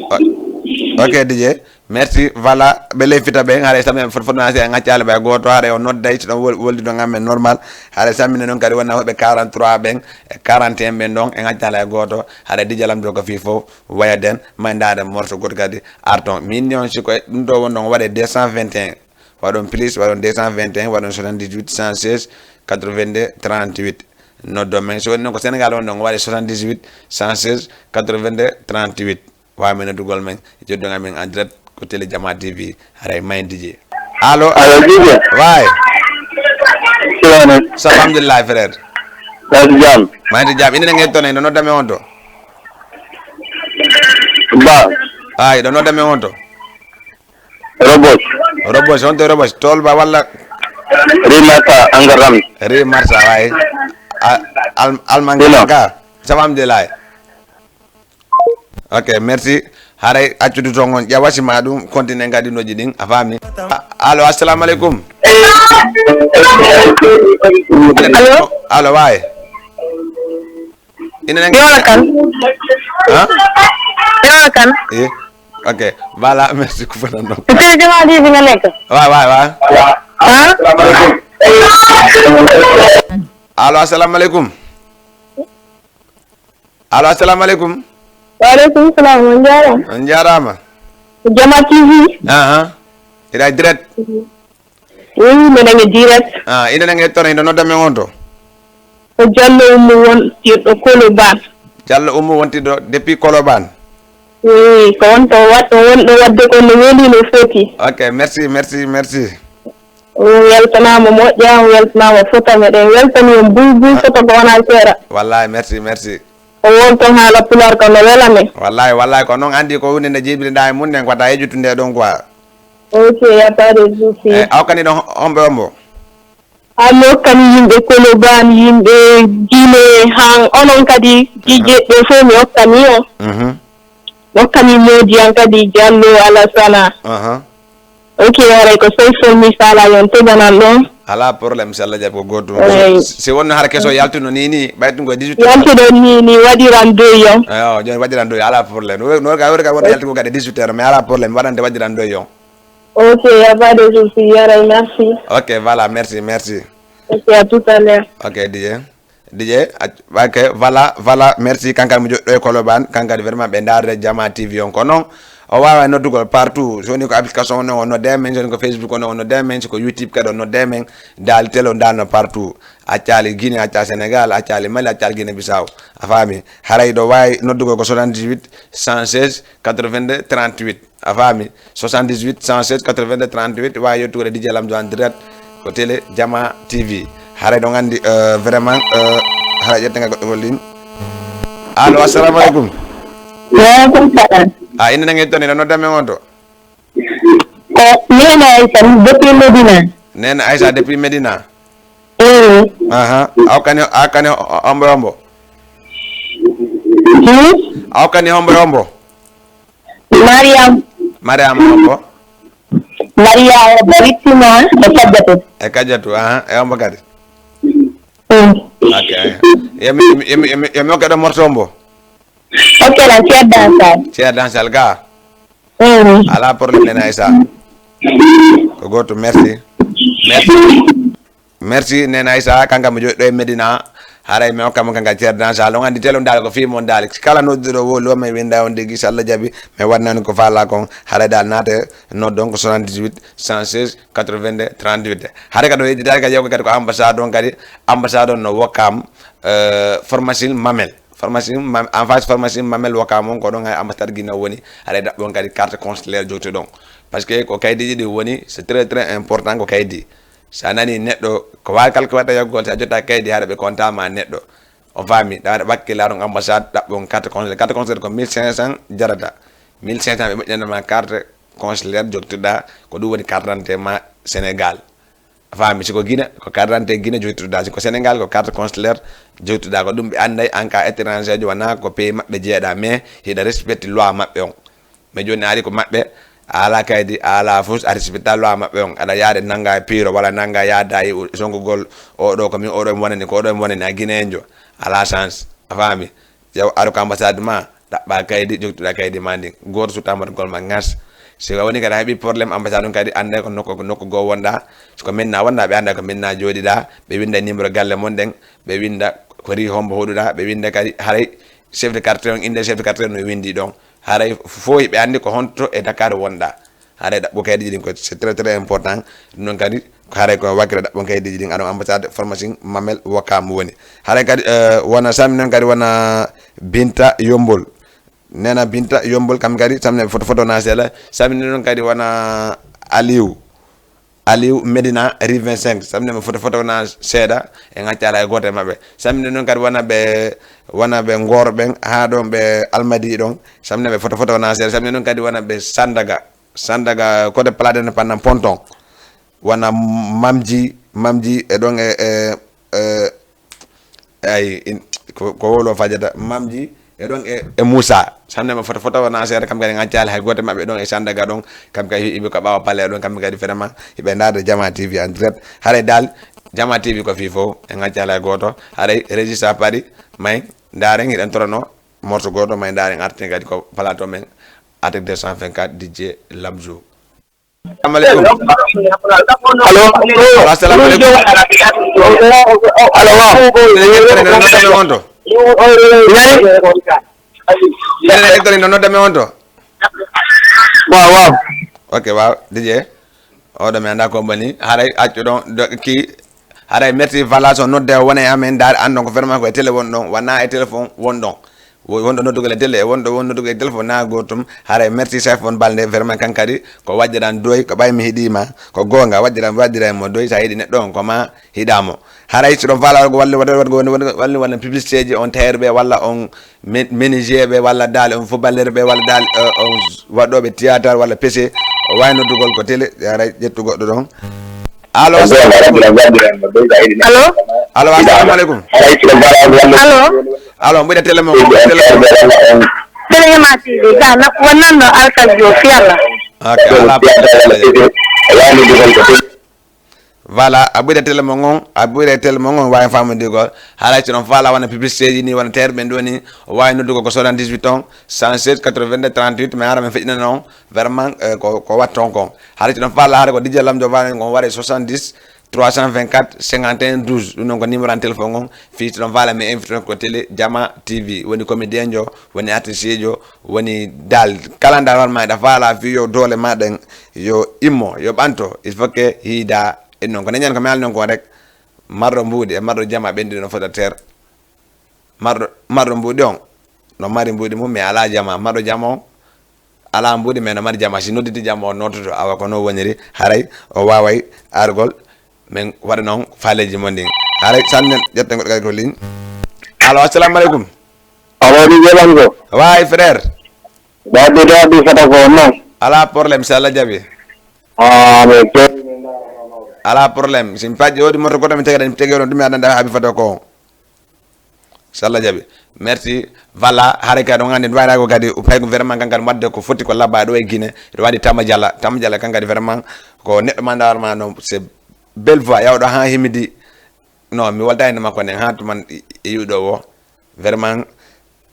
O-, ok, D J. Merci. Voilà, ɓe ley fita ɓen, haray samminen foto foto nasi en accali ɓay gooto, haray o nodday, so ɗon wol-, woldi ɗon amen normal. Haray samminen noon kadi wona hoɓe quarante-trois ɓen, e quarante et un ɓen ɗon, en accali e gooto. Haray D J Lamjo ko fii fof, waya den, may ndaade morceau gooto kadi, arton. Min ni on siko e ɗum ɗo won ɗon waɗe deux cent vingt et un. Waɗon plus, waɗon deux cent vingt et un, waɗon soixante-dix-huit, cent seize, quatre-vingt-deux, trente-huit. Noddo men, so woni noon ko Sénégal won ɗon, waɗi soixante-dix-huit, cent seize, quatre-vingt-deux, trente-huit. Waawi men noddugol men, joddon amen en direct ko télé Jama T V, haray may D J. Allo? Allo, D J? Waay. Salamu aleykum. Alhamdulillah, frère. May D J jam? May D J jam. Ine nge toon, ino nodda men on to? Ba. Ay, ɗo nodda men on to? Robos. Robos, on to Robos. Tolba walla? Ri Marsa, Angaram. Ri Marsa, waay. A-, al-, Almanga ka. Ça va, alhamdulillah. Ok, merci. Haray accude toon on ƴawa si ma ɗum continue kadi noji ɗin, a faami? A-, allo, assalamu aleykum. Allo? Allo, waay. Ina nange Yola kan. Ha? Yola kan. Eh, ok. Voilà, merci ko fanan ɗon. Ko télé Jama T V nga nekk? Waay, waay, waay. Ha? Allo, assalamu aleykum. Allo, assalamu aleykum. Wa aleykum salam, on njaaraama. On njaaraama. Jama T V. Aha. Hiɗa direct. Oui, mbeɗa nge direct. Ah, ina nange toon, ino nodda men on to? Ko Jallo Ummu wontirɗo Koloban. Jallo Ummu wontirɗo depuis Koloban. Oui, ko on to waɗɗo wonɗo waɗde ko no weli no foti. Ok, merci, merci, merci. On weltanaama moƴƴa, on weltanaama fota, meɗen weltani on buy buy fota ko wonaa seeɗa. Wallahi, merci, merci. O wonto haala Pulaar ko no wela men. Wallahi, wallahi, ko noon anndi ko woni nde jiiɓriɗaa e mum nden, ko wata yeƴutu nde ɗon quoi. Ok, y a pas de souci. Eh, a hokkani ɗon hombo hombo? A mi hokkani yimɓe Koloban, yimɓe Guinée, han onon kadi, D J ɓe fof mi hokkani on. Mhm. Mi Kami moodi an kadi Diallo Alassana. Aha. Ok, haray ko Seyful mi faala yon teganan ɗon. Alaa problème, si Allah jaɓi ko gootum. Eey. Si wonno hara keso yaltuno ni ni, ɓay ɗum ko dix-huit heures. Yaltuɗon ni ni, waɗiran doy yon. Eyo, jooni waɗiran doy, alaa problème. No, no, no, no, no yalti ko kadi dix-huit heures, mais alaa problème, waɗante waɗiran doy yon. Ok, y a pas de souci, haray, merci. Ok, voilà, merci, merci. Ok, à tout à l'heure. Ok, D J. D J, ac-, ok, voilà, voilà, merci, kankan mo joɗɗo e Koloban, kankan vraiment ɓe ndaarde Jama T V on ko non. O waawa noddugol partout, so woni ko application on, o nodde men, so woni ko Facebook on, o nodde men, so ko YouTube kadi o nodde men, daal télé o daalno partout. Accali Guinée, acca Sénégal, accali Mali, accali Guinée Bissau. A faami? Haray ɗo waawi noddugol ko soixante-dix-huit, cent seize, quatre-vingt-deux, trente-huit. A faami? Soixante-dix-huit, cent seize, quatre-vingt-deux, trente-huit, waawi yettude D J Lamzo en direct ko télé Jama T V. Haray ɗon anndi, euh, vraiment, euh, haray ƴetten ka goɗɗo ko ligne. Allo, assalamu aleykum. Wa aleykum salam. A, inde nangel toon, ino nodda men on to? Ko Nene Aïssa, depuis Médina. Nene Aïssa depuis Médina. Eyi. Aha, a hokkani, a hokkani hombo hombo? Hmm? A hokkani hombo hombo? Mariam. Mariam hombo? Mariam Wittima e Kajjatu. E Kajjatu, aha, e hombo kadi? Hmm. Ok. Yemi, yemi, yemi, yemi, yemi hokke ɗo morso hombo? Ok, la Ceerno Dansal. Ceerno Dansal ga? Hmm. Alaa problème, Nene Aïssa. Ko gooto, merci. Merci. Merci, Nene Aïssa, kanka mo joɗɗo e Medina. Haray mi hokka mo kanka Ceerno Dansal. On anndi télé on daal ko fii mon daal. Kala nodduɗo wo lo mi winda on degi, so Allah jaɓi, mi waɗnani ko faala kon. Haray daal naate noddon ko soixante-dix-huit, cent seize, quatre-vingt-deux, trente-huit. Haray kadi o yejjitaali kadi yewko kadi ko ambassade on kadi. Ambassade on no Wokam, euh, pharmacie Mamel. Pharmacie Mam-, en face pharmacie Mamel Wokam on, ko ɗon hay ambassade Guinée woni. Haray ɗaɓɓon kadi carte consulaire jogtuɗon. Parce que ko kaydiiji ɗi woni, c'est très, très important ko kaydi. Sa nani neɗɗo, ko waawi kala ko watta yaggol, sa jotta kaydi, haray ɓe konta ma neɗɗo. O faami, ɗa waɗa wakkila ɗon ambassade, ɗaɓɓon carte consulaire. Carte consulaire ko mille cinq cents jarata. Mille cinq cents ɓe moƴƴana ma carte consulaire jogtuɗa, ko ɗum woni carte d'identité ma Sénégal. A faami, si ko Guinée, ko carte d'identité Guinée joytuɗa, si ko Sénégal, ko carte consulaire joytuɗa, ko ɗum ɓe annday an ka étranger jo, wona ko pays maɓɓe jeeɗa, mais hiɗa respecte loi maɓɓe on. Mais jooni a ari ko maɓɓe, a ala kaydi, a ala fus, a respecta loi maɓɓe on, aɗa yaade nanga e piro, walla nanga yaada e songugol, oɗo ko min, oɗo mi wonani, ko oɗo mi wonani, a Guinéen jo, ala chance, a faami? Yaw, aru ko ambassade ma, ɗaɓɓa kaydi, jogtuɗa kaydi ma ndin. Gooto sutta mbaɗgol ma ŋas. Si a woni kadi a heɓi problème ambassade on kadi, annde ko nokku, ko nokku goo wonɗa. So ko Médina wonɗa, ɓe annda ko Médina jooɗiɗa. Ɓe winnda numéro galle mon ɗen. Ɓe winnda ko ri hombo hoɗuɗa. Ɓe winnda kadi haray chef de quartier on, innde chef de quartier no winndi ɗon. Haray fof ɓe anndi ko honto e Dakar wonɗa. Haray ɗaɓɓo kaydiiji ɗin ko c'est très, très important. Ɗum noon kadi ko haray ko wakkila ɗaɓɓon kaydiiji ɗin, aɗon ambassade pharmacie Mamel Wokam woni. Haray kadi, eh, wona sami noon kadi wona Binta Yombol. Nena Binta Yombol kam kadi samne foto, foto na seeɗa. Samne noon kadi wona Aliou. Aliou Medina rue vingt-cinq. Samne mo foto, foto na seeɗa. En accala e gooto e maɓɓe. Samne noon kadi wona ɓe, wona ɓe Ngor ɓen, haa ɗon ɓe Almadi ɗon. Samne ɓe foto, foto na seeɗa. Samne noon kadi wona ɓe Sandaga. Sandaga, côté Place de l'Indépendance, Ponton. Wona Mamji, Mamji e ɗon e, e, e, ay, in-, ko, ko wolo fajata. Mamji e ɗon e, e Moussa. Samne ma foto, foto wona seeɗa, kam kadi en accali hay gooto maɓɓe ɗon e Sandaga ɗon. Kam kadi iɓe ko ɓaawa Palais ɗon, kam kadi vraiment iɓe ndaarde Jama T V en direct. Haray dal, Jama T V ko fii fof, en accali hay gooto. Haray régista Paris, may ndaaren, hiɗen torono morceau gooto, may ndaaren arten kadi ko plateau men. Attaque deux cent vingt-quatre, D J Lamzo. Assalamu aleykum. Allo. Allo, assalamu aleykum. Allo, waaw. Ene yettore no nodda men on to? Nani? Ene yettore no nodda men on to? Waaw, waaw. Ok, waaw. D J. Oɗo mi annda ko mboni. Haray accu ɗon, do-, ki Haray merci, voilà, so nodde o wona e amen, ndaar, anndon ko vraiment ko e télé won ɗon, wona e téléphone won ɗon. Wo-, wonɗo noddugol e télé, e wonɗo won noddugol e téléphone, na gootum. Haray merci, chef on balde, vraiment kan kadi, ko waɗiran doy, ko ɓay mi hiɗima, ko goonga, waɗiran, waɗiran mo doy, sa hiɗi neɗɗo on, ko ma hiɗa mo. Haray so ɗon faala waɗgo walli, waɗgo, waɗgo, waɗgo, walli, walli publicité ji on tailleur ɓe, walla on men-, menuisier ɓe, walla daal on footballeur ɓe, walla daal, eh, on waɗɗooɓe théâtre, walla pese, o waawi noddugol ko télé, haray ƴettu goɗɗo ɗon. Allo, assalamu aleykum. Allo? Allo, assalamu aleykum. Allo? Allo, mbiɗa télé mon, mbiɗa télé mon. Ene yema T V ga na wonanno alkal jo fiyalla. Ok, ala problème. Voilà, a ɓuri télé mo ngon, a ɓuri télé mo ngon, wawi famude gol. Haray si non fala wona publicité ji ni, wona terre ɓen ɗo ni, wawi noddugo ko soixante-dix-huit on, cent seize, quatre-vingt-deux, trente-huit, mais ara men feƴƴina non, vraiment, eh, ko, ko watton kon. Haray si non fala, haray ko D J Lamjo wawi ngon, waɗe soixante-dix, trois cent vingt-quatre, cinquante et un, douze. Ɗum noon ko numéro an téléphone on. Fii si ɗon faala, mi invite on ko télé Jama T V. Woni comédien jo, woni artiste jo, woni dal. Kala nda war ma ɗa faala fii yo doole ma ɗen, yo immo, yo ɓanto. Il faut que hiida en noon. Ko neñan ko mi alnon ko rek. Marɗo mbuuɗi e marɗo jama ɓen ɗiɗo no fota ter. Marɗo, marɗo mbuuɗi on, no mari mbuuɗi mum, mi ala jama. Marɗo jama on, ala mbuuɗi, mais no mari jama. Si nodditi jama, o nototo. Awa ko noon woniri, haray o waaway argol. Min waɗa noon faaleeji mon ɗin. Haray sannen ƴetten goɗɗo kadi ko ligne. Allo, assalamu aleykum. Allo, mi jeelan ko. Waay, frère. Daɗi, daɗi, fata ko noon. Ala problème, si Allah jaɓi. Ah, mais ke- Ala problème. Si mi paƴƴi woodi moto goɗɗo mi tege, mi tege on ɗum mi adanda haabi fata ko. Si Allah jaɓi. Merci. Voilà, haray kadi on anndi, mi wayra ko kadi, o pay ko vraiment kan kadi wadde ko foti ko labba ɗo e Guinée. Ɗo waɗi Tama Jala, Tama Jala kan kadi vraiment ko neɗɗo ma ndawar ma no, c'est belle voix, yawɗo ha himidi. No, mi walta e makko nden, ha to man e, e yuɗo o. Vraiment,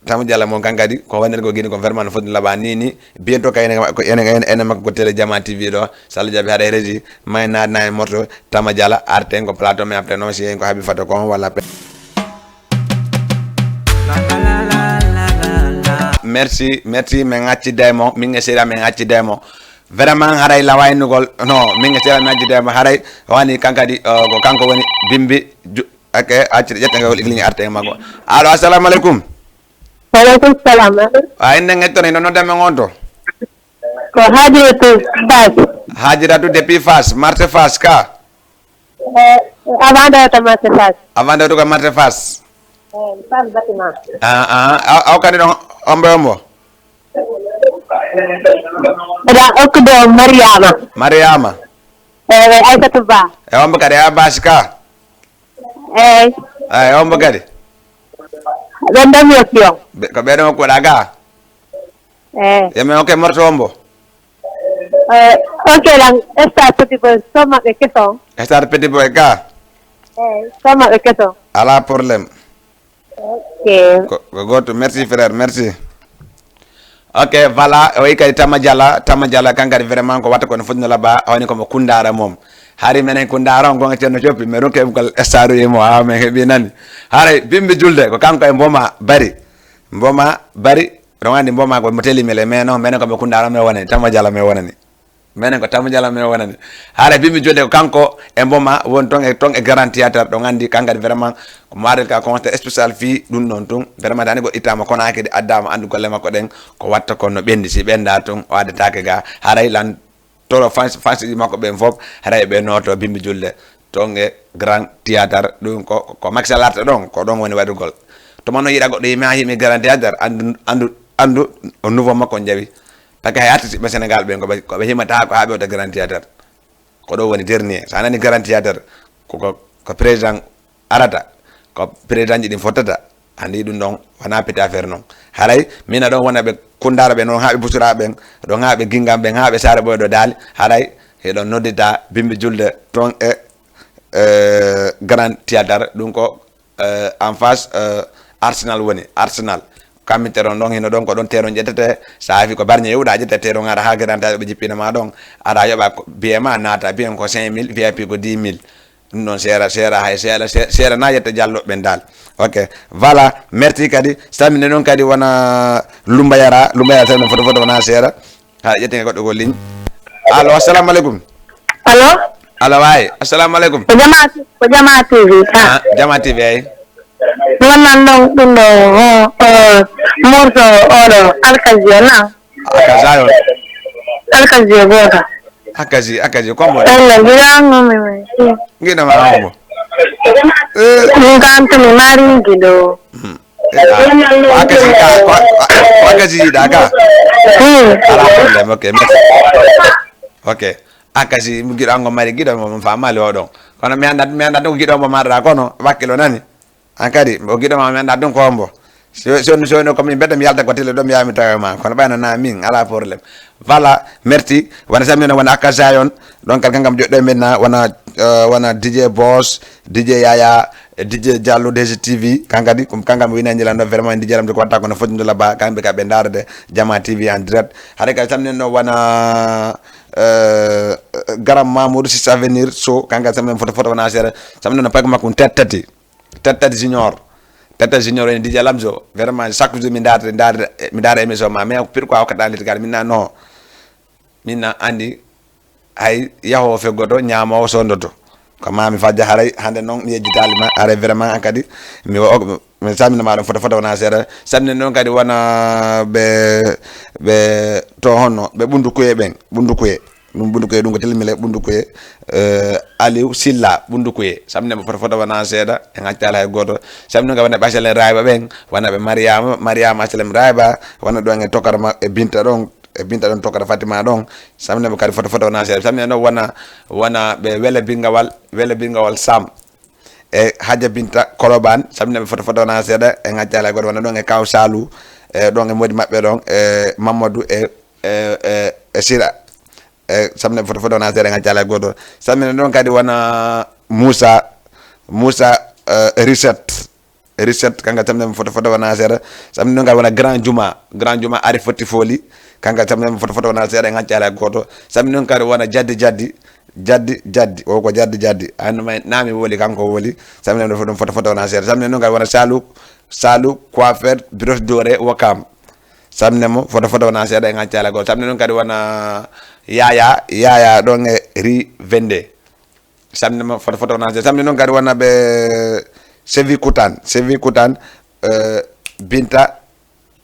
Tama Jala mon kan kadi, ko wonande ko Guinée ko vraiment no foti labba ni ni. Bientôt kay ene, ko ene, ene, ene makko ko télé Jama T V ɗo. Si Allah jaɓi haray régie, may naatna e morto Tama Jala, arten ko plateau, mais après non, si en ko haabi fata ko, walla pe- Merci, merci, min accida e mo, min e seeɗa min accida e mo. Vraiment, haray la waynugol, no, min e seeɗa min accida e mo, haray, wani kankadi, uh, ko kanko woni Bimbi, ju-, ake, accida, ƴetta ngol igliñi arte e makko. Allo, assalamu aleykum. Waleykum salam. A, inde ngettone, ino nodda men on to? Ko Hajiratu Fass. Hajiratu depuis Fass, marché Fass ka? Eh, avant de to marché Fass. Avant de to marché Fass. Eh, Fass bâtiment. Ah, ah, aw, aw kadi ɗon ombo ombo? Eɗa okkude o Mariama. Mariama. Eh, Aissatou Ba. E ombo kadi a basi ka? Eh. Ay, ombo kadi? Ɗon ɗon mi okki on. Ɓe, ko ɓe ɗon okkuɗa ga? Eh. Yo mi okke morto ombo? Eh, ok, lan, Star Petit Boy, so maɓɓe keso. Star Petit Boy ka? Eh, so maɓɓe keso. Ala problème. Ok. Ko, ko goto. Merci, frère, merci. Ok, voilà, o wi kadi Tama Jala, Tama Jala, kan kadi vraiment ko watta ko no foti no labba, o woni ko mo Kundara mom. Hari menen Kundara on gonga Ceerno Coppi, mais ɗum keɓugol Star uji mo, awa men heɓi nani. Haray Bimbi Julde, ko kanko e Mboma Bari. Mboma Bari, ɗon andi Mboma ko mo teli mele, mais non, menen ko mo Kundara men wonani, Tama Jala men wonani. Menen ko Tama Jala men wonani. Haray Bimbi Julde ko kanko e Mboma won ton e, ton e Grand Théâtre, ɗon andi kan kadi vraiment ko mo arel ka concert spécial fii ɗum ɗon tun. Vraiment dani ko ittama kono kadi addama andu golle makko ɗen ko watta kon no ɓendi, si ɓenda tun o addetake ga. Haray lan toro fans, fans ji makko ɓen fof, haray ɓe noto Bimbi Julde ton e Grand Théâtre, ɗum ko, ko Macky Sall arta ɗon, ko ɗon woni waɗugol. To mano yiɗa goɗɗo yimi ha yimi Grand Théâtre, andu, andu, andu o nouveau makko jawi. Parce que hay artiste ɓe Sénégal ɓen ko ɓe, ko ɓe himata ko ha ɓe wota Grand Théâtre. Ko ɗo woni dernier. Sa nani Grand Théâtre, ko, ko, ko président arata, ko président ji ɗin fottata. Andi ɗum ɗon, wona petit affaire non. Haray, mina ɗon wona ɓe Kundara ɓe non, ha ɓe Busura ɓen, ɗon ha ɓe Gingam ɓen, ha ɓe Sare Ɓoyɗo Daali, haray, heɗon noddita Bimbi Julde ton e, eh, Grand Théâtre, ɗum ko, eh, en face, eh, Arsenal woni, Arsenal. Kammi teron ɗon, hino ɗon ko ɗon teron ƴettete, sa afi ko Barñe yewɗa ƴette teron ara ha Grand Théâtre ɓe jippina ma ɗon, ara yoɓa ko, billet ma naata, billet ko cinq mille, V I P ko dix mille. Ɗum noon seera, seera, hay seera, se-, seera na yetta jallo ɓen dal. Ok. Voilà, merci kadi. Salminde noon kadi wona Lumba Yara, Lumba Yara salminde foto foto wona seera. Ha ƴetten goɗɗo ko ligne. Allo, assalamu aleykum. Allo? Allo, waay. Assalamu aleykum. Ko Jama, ko Jama T V, ka? Ah, Jama T V, ay. Wonnan ɗon ɗum ɗo, o, o, morso oɗo, alkaji o na? Akazayo. Alkaji e goto. Akaji, akaji, kombo. Ella, giɗango mi mai. Giɗo ma hombo? Eh. Ɗum kanto mi mari giɗo. Hmm. Eh, ah. Ko akaji ka, ko, ko akaji yiɗa ka? Hmm. Ala problème, ok, merci. Ok. Akaji, giɗango mari giɗo mo famali o ɗon. Kono mi anda, mi anda ɗum giɗo mo marra kono wakkilo nani. An kadi, o giɗo ma mi anda ɗum ko hombo. So, so, so, no, ko min mbedda mi yalta ko télé ɗo, mi yaha mi tawa ma. Kono ɓayno na min, ala problème. Voilà, merci. Wona samedi no, wona Aka Zion. Donc, kala kankam joɗɗo e men na, wona, euh, wona D J Boss, D J Yaya, D J Diallo, D J T V. Kankadi, comme kankam wina ñilanɗo vraiment, D J Lamdo ko watta kono foti ndola ba, kamɓe ka ɓe ndaarde Jama T V en direct. Hade ka samedi no, wona, euh, Garam Mamoudou, Six Avenir, so, kanka samedi foto foto wona seeɗa. Samedi no, pag makko tati tati. Tata Junior. Tata Junior en D J Lamzo. Vraiment, chaque jour mi ndaara, ndaara, mi ndaara émission ma. Mais pourquoi hokkata liti kadi? Min na no. Min na andi. Hay yaho fe goto, ñaamo o sondoto. Ko ma mi fajja haray, hande non mi yejjitali ma, haray vraiment an kadi. Mi wo, mi samina ma ɗum foto foto wona seeɗa. Samina non kadi wona ɓe, ɓe to honno, ɓe ɓundu kuye ɓen, ɓundu kuye. Ɗum Ɓundukoye, ɗum ko Telmile Ɓundukoye, eh, Aliou Silla Ɓundukoye. Samne mo foto foto wona seeɗa, en accala hay gooto. Samne nga wona ɓe H L M Rayba ɓen, wona ɓe Mariama, Mariama H L M Rayba, wona ɗon e Tokara ma, e Binta ɗon, e Binta ɗon Tokara Fatima ɗon. Samne mo kadi foto foto wona seeɗa. Samne noon wona, wona ɓe Wele Bingawal, Wele Bingawal Sam. E Hadja Binta Koloban, samne ɓe foto foto wona seeɗa, en accala hay gooto, wona ɗon e Kaw Salou, e ɗon e modi maɓɓe ɗon, e Mamadou e, e, e, e Sira. E, samne foto foto wona seeɗa, en accala hay gooto. Samne ɗon kadi wona Moussa, Moussa, eh, Reset. Reset, kanka samne foto foto wona seeɗa. Samne ɗon kadi wona Grand Juma. Grand Juma ari fotti foli. Kanka samne foto foto wona seeɗa, en accala hay gooto. Samne ɗon kadi wona Jaddi Jaddi. Jaddi Jaddi. O ko Jaddi Jaddi. An ma nami woli, kanko woli. Samne ɗon foto foto wona seeɗa. Samne ɗon kadi wona Salou, Salou coiffeur, brosse dorée, Wakam. Samne mo foto foto wona seeɗa, en accala hay gooto. Samne ɗon kadi wona Yaya, Yaya ɗon e Ri Vende. Samne mo foto foto wona seeɗa. Samne ɗon kadi wona ɓe Sevi Kutan, Sevi Kutan, eh, Binta,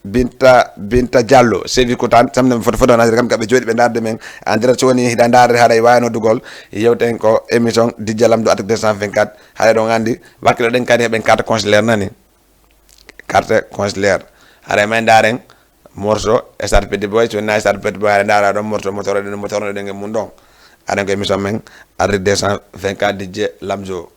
Binta, Binta Diallo, Sevi Kutan. Samne mo foto foto wona seeɗa. Kam kaɓe jooɗi ɓe ndaarde men. En direct, so woni hiɗa ndaarde haray wayano dugol. Yewten ko émission D J Lamdo Attaque deux cent vingt-quatre. Haray ɗon andi, wakkilo ɗen kadi heɓen carte consulaire nani. Carte consulaire. Haray may ndaaren morceau Star Petit Boy, so wona Star Petit Boy, haray ndaara ɗon morceau mo toroɗen, mo toroɗen e mum ɗon. Haray ko émission men, Attaque deux cent vingt-quatre D J Lamzo.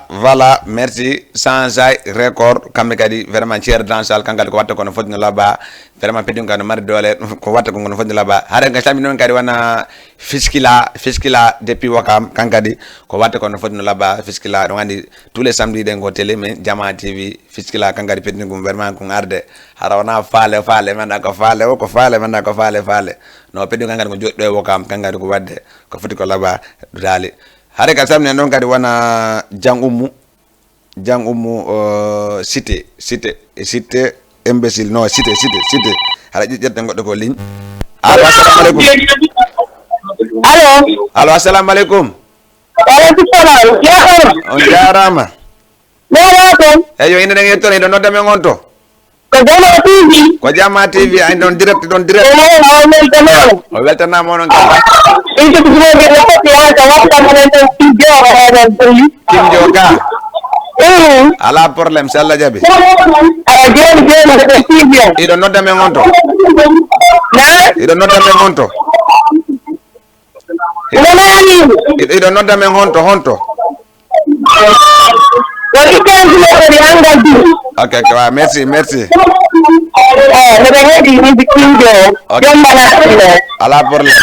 Voilà, merci. Sansay Record, kamɓe kadi vraiment Thierry Dansal, kankadi ko watta kono foti no labba. Vraiment, Petit Boy no mari doole, ko watta ko no foti no labba. Haray ko sami noon kadi wona Fiskila, Fiskila depuis Wakam, kankadi ko watta kono foti no labba. Fiskila, ɗum andi tous les samedis ɗen ko télé men, Jama T V. Fiskila kankadi Petit Boy vraiment ko arde. Hara wona faale, faale, manda ko faale, o ko faale, manda ko faale, faale. No Petit Boy kankadi ko joɗɗo e Wakam, kankadi ko wadde, ko foti ko labba, dali. Haray ka samne noon kadi wona Jang Ummu, Jang Ummu, uh, Cité, Cité, Cité, imbécile, non, Cité, Cité, Cité. Hara ƴe-, ƴetten goɗɗo ko ligne. Allo, assalamu alaikum. Allo. Allo, assalamu alaikum. Wa alaikum salam. Ya, on jarama. Mawɗo on? Eyo, inde nden yettoon, hiɗo nodda men on to? Ko Jama T V. Ko Jama T V, ay ɗon direct, ɗon direct. Eyo, mawɗo on, weltanaama. O weltanaama onon kadi. Ɗum ko ɗum woni no foti haa ka waɗta mo ɗon ɗon studio o, o, o, o, o. Kim Jo ka? Mm. Alaa problème, so Allah jaɓi. Aɗa jooni, jooni ko ɗon studio. Hiɗo nodda men on to? Na? Hiɗo nodda men on to? Hiɗo, hiɗo nodda men honto, honto? Ko Italie ko Real Madrid. Ok, ok, wa, merci, merci. Eh, mbeɗa heɗi musique King Jo. Ok. Jombana ɗum ɗo. Alaa problème.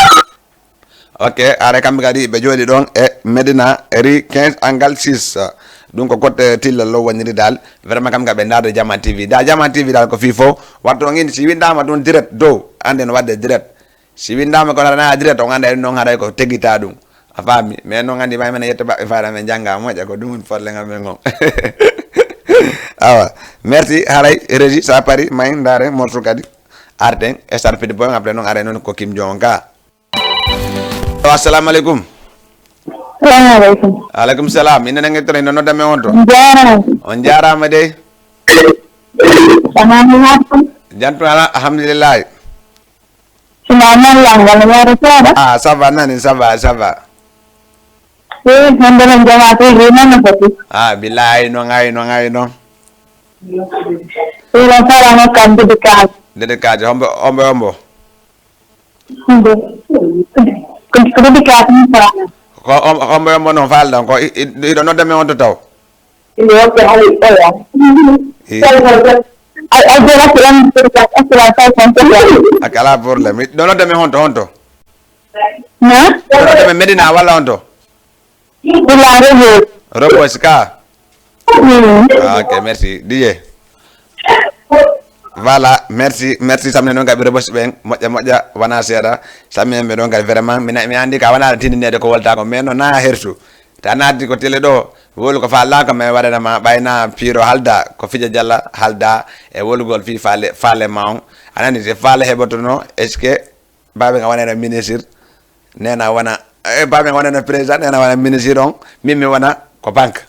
Ok, are kamɓe kadi ɓe jooɗi ɗon e Medina, rue quinze, angle six. Ɗum ko côté Tillal Lo woniri dal. Vraiment kamɓe kadi ɓe ndaarde Jama T V. Da Jama T V dal ko fii fof. Wattu on indi si winndama ɗum direct dow, annden waɗde direct. Si winndama kono aɗa nawa direct, on annda en noon haray ko tegita ɗum. A faami? Mais noon anndi may men yetto baɓɓe faala men jannga moƴƴa ko ɗum woni problème amen on. Awa. Merci, haray, Régie, sa pari, may ndaare morceau kadi. Arten, e sarpide boy, après noon, are noon ko Kim Jong ka. Assalamu alaikum. Salamu alaikum. Alaikum salam. Ina nange tore, no nodda men on to? On jaaraama. On jaaraama dey. Salamu alaikum. Jantu ala, alhamdulillah. Sina nan lan wala yaro tara. Ah, ça va, nani, ça va, ça va. Eh, hande nan jama to ri nan foti. Ah, billahi, no ngai, no ngai, no. Ira sara no kan dédicace. Dédicace, hombo, hombo, hombo. Hombo. Ko, ko dédicace ni fara. Ko, hom-, hombo, hombo, no falda, ko i, i, iɗo nodda men on to taw. Ina woɓɓe hay oya. Eh. Tawi ko Ay, ay, jela ko lan, jela ko lan, jela ko lan. Ak ala problème. Ɗo nodda men honto, honto? Ha? Ɗo nodda men Medina walla honto? Ila Robo. Robo Sika. Mm. Ah, ok, merci. D J. Voilà, merci, merci. Samne noon kadi Robo ɓen, moƴƴa, moƴƴa, wona seeɗa. Samne ɓe ɗon kadi vraiment, mi na-, mi andi ka wona tindineede ko wolta ko, mais non, na hersu. Ta naati ko télé ɗo, wolu ko faalɗa ko, mais waɗana ma ɓayna piiro halda, ko fija jalla halda, e wolugol fi faale, faale ma on. A nani, si faale heɓotono, est-ce que baaɓe nga wonano ministre, nena wona, eh, baaɓe nga wonano président, nena wona ministre on, min mi wona ko banque.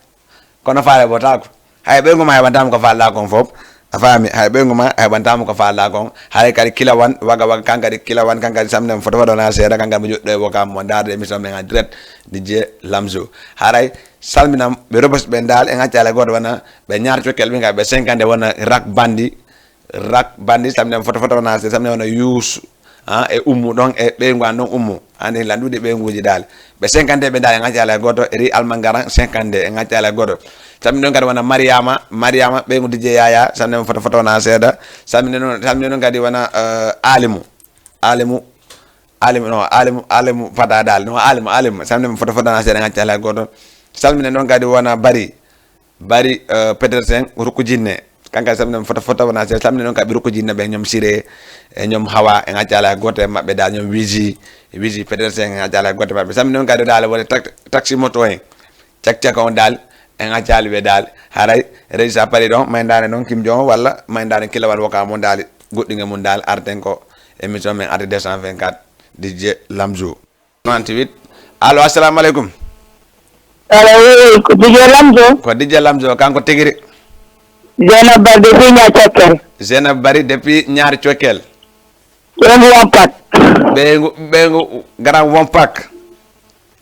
Kono faale botako. Hay ɓeygu ma heɓantama ko faalɗa kon fof. A faami, hay ɓeygu ma heɓantama ko faalɗa kon. Haray kadi kilawan, waga waga kan kadi kilawan, kan kadi samdem foto foto na seeɗa, kan kadi mo joɗɗo e wokam mo ndaarde émission men en direct, D J Lamzo. Haray salminam ɓe Rebeuss ɓe dal, en accala goto wona ɓe ñaar cokkel ɓe nga ɓe cinquante wona rak bandi, rak bandi, samdem foto foto wona seeɗa, samdem wona yuus. Ah, e Ummu ɗon, e ɓeyngu an ɗon Ummu. Andi landude ɓeynguji dal. Ɓe cinquante ɓe dal, en acci alay goto, ri almangaran cinquante, en acci alay goto. Samni ɗon kadi wona Mariama, Mariama ɓeyngu D J Yaya, samni ɗon foto, foto wona seeɗa. Samni ɗon, samni ɗon kadi wona, eh, Alimu. Alimu, Alimu, no, Alimu, Alimu fata dal, no, Alimu, Alimu. Samni ɗon foto, foto wona seeɗa, en acci alay goto. Samni ɗon kadi wona Bari. Bari, eh, Petersen, Rukku Jinne. Kanka samdem foto, foto wona se samdem noon ka ɓe Rukku Jinne ɓe, ñoom Siré, e ñoom Hawa, en accala e gooto e maɓɓe dal, ñoom Wisi, Wisi Petersen, en accala e gooto e maɓɓe. Samdem noon kadi dal woni tak-, taxi moto en. Cak cak on dal, en accali ɓe dal. Haray, régi sa pari ɗon, mayndaane noon Kim Jong walla mayndaane kilawal woka mon dal, goɗɗinge mum dal, arten ko émission men arde deux cent vingt-quatre, D J Lamzo. Trente-huit. Allo, assalamu aleykum. Allo, oui, ko D J Lamzo. Ko D J Lamzo, kanko tigiri. Zeynab Bari depuis Niari Cokkel. Zeynab Bari depuis Niari Cokkel. Ɓeyngu Wompak. Ɓeyngu, ɓeyngu Grand Wompak.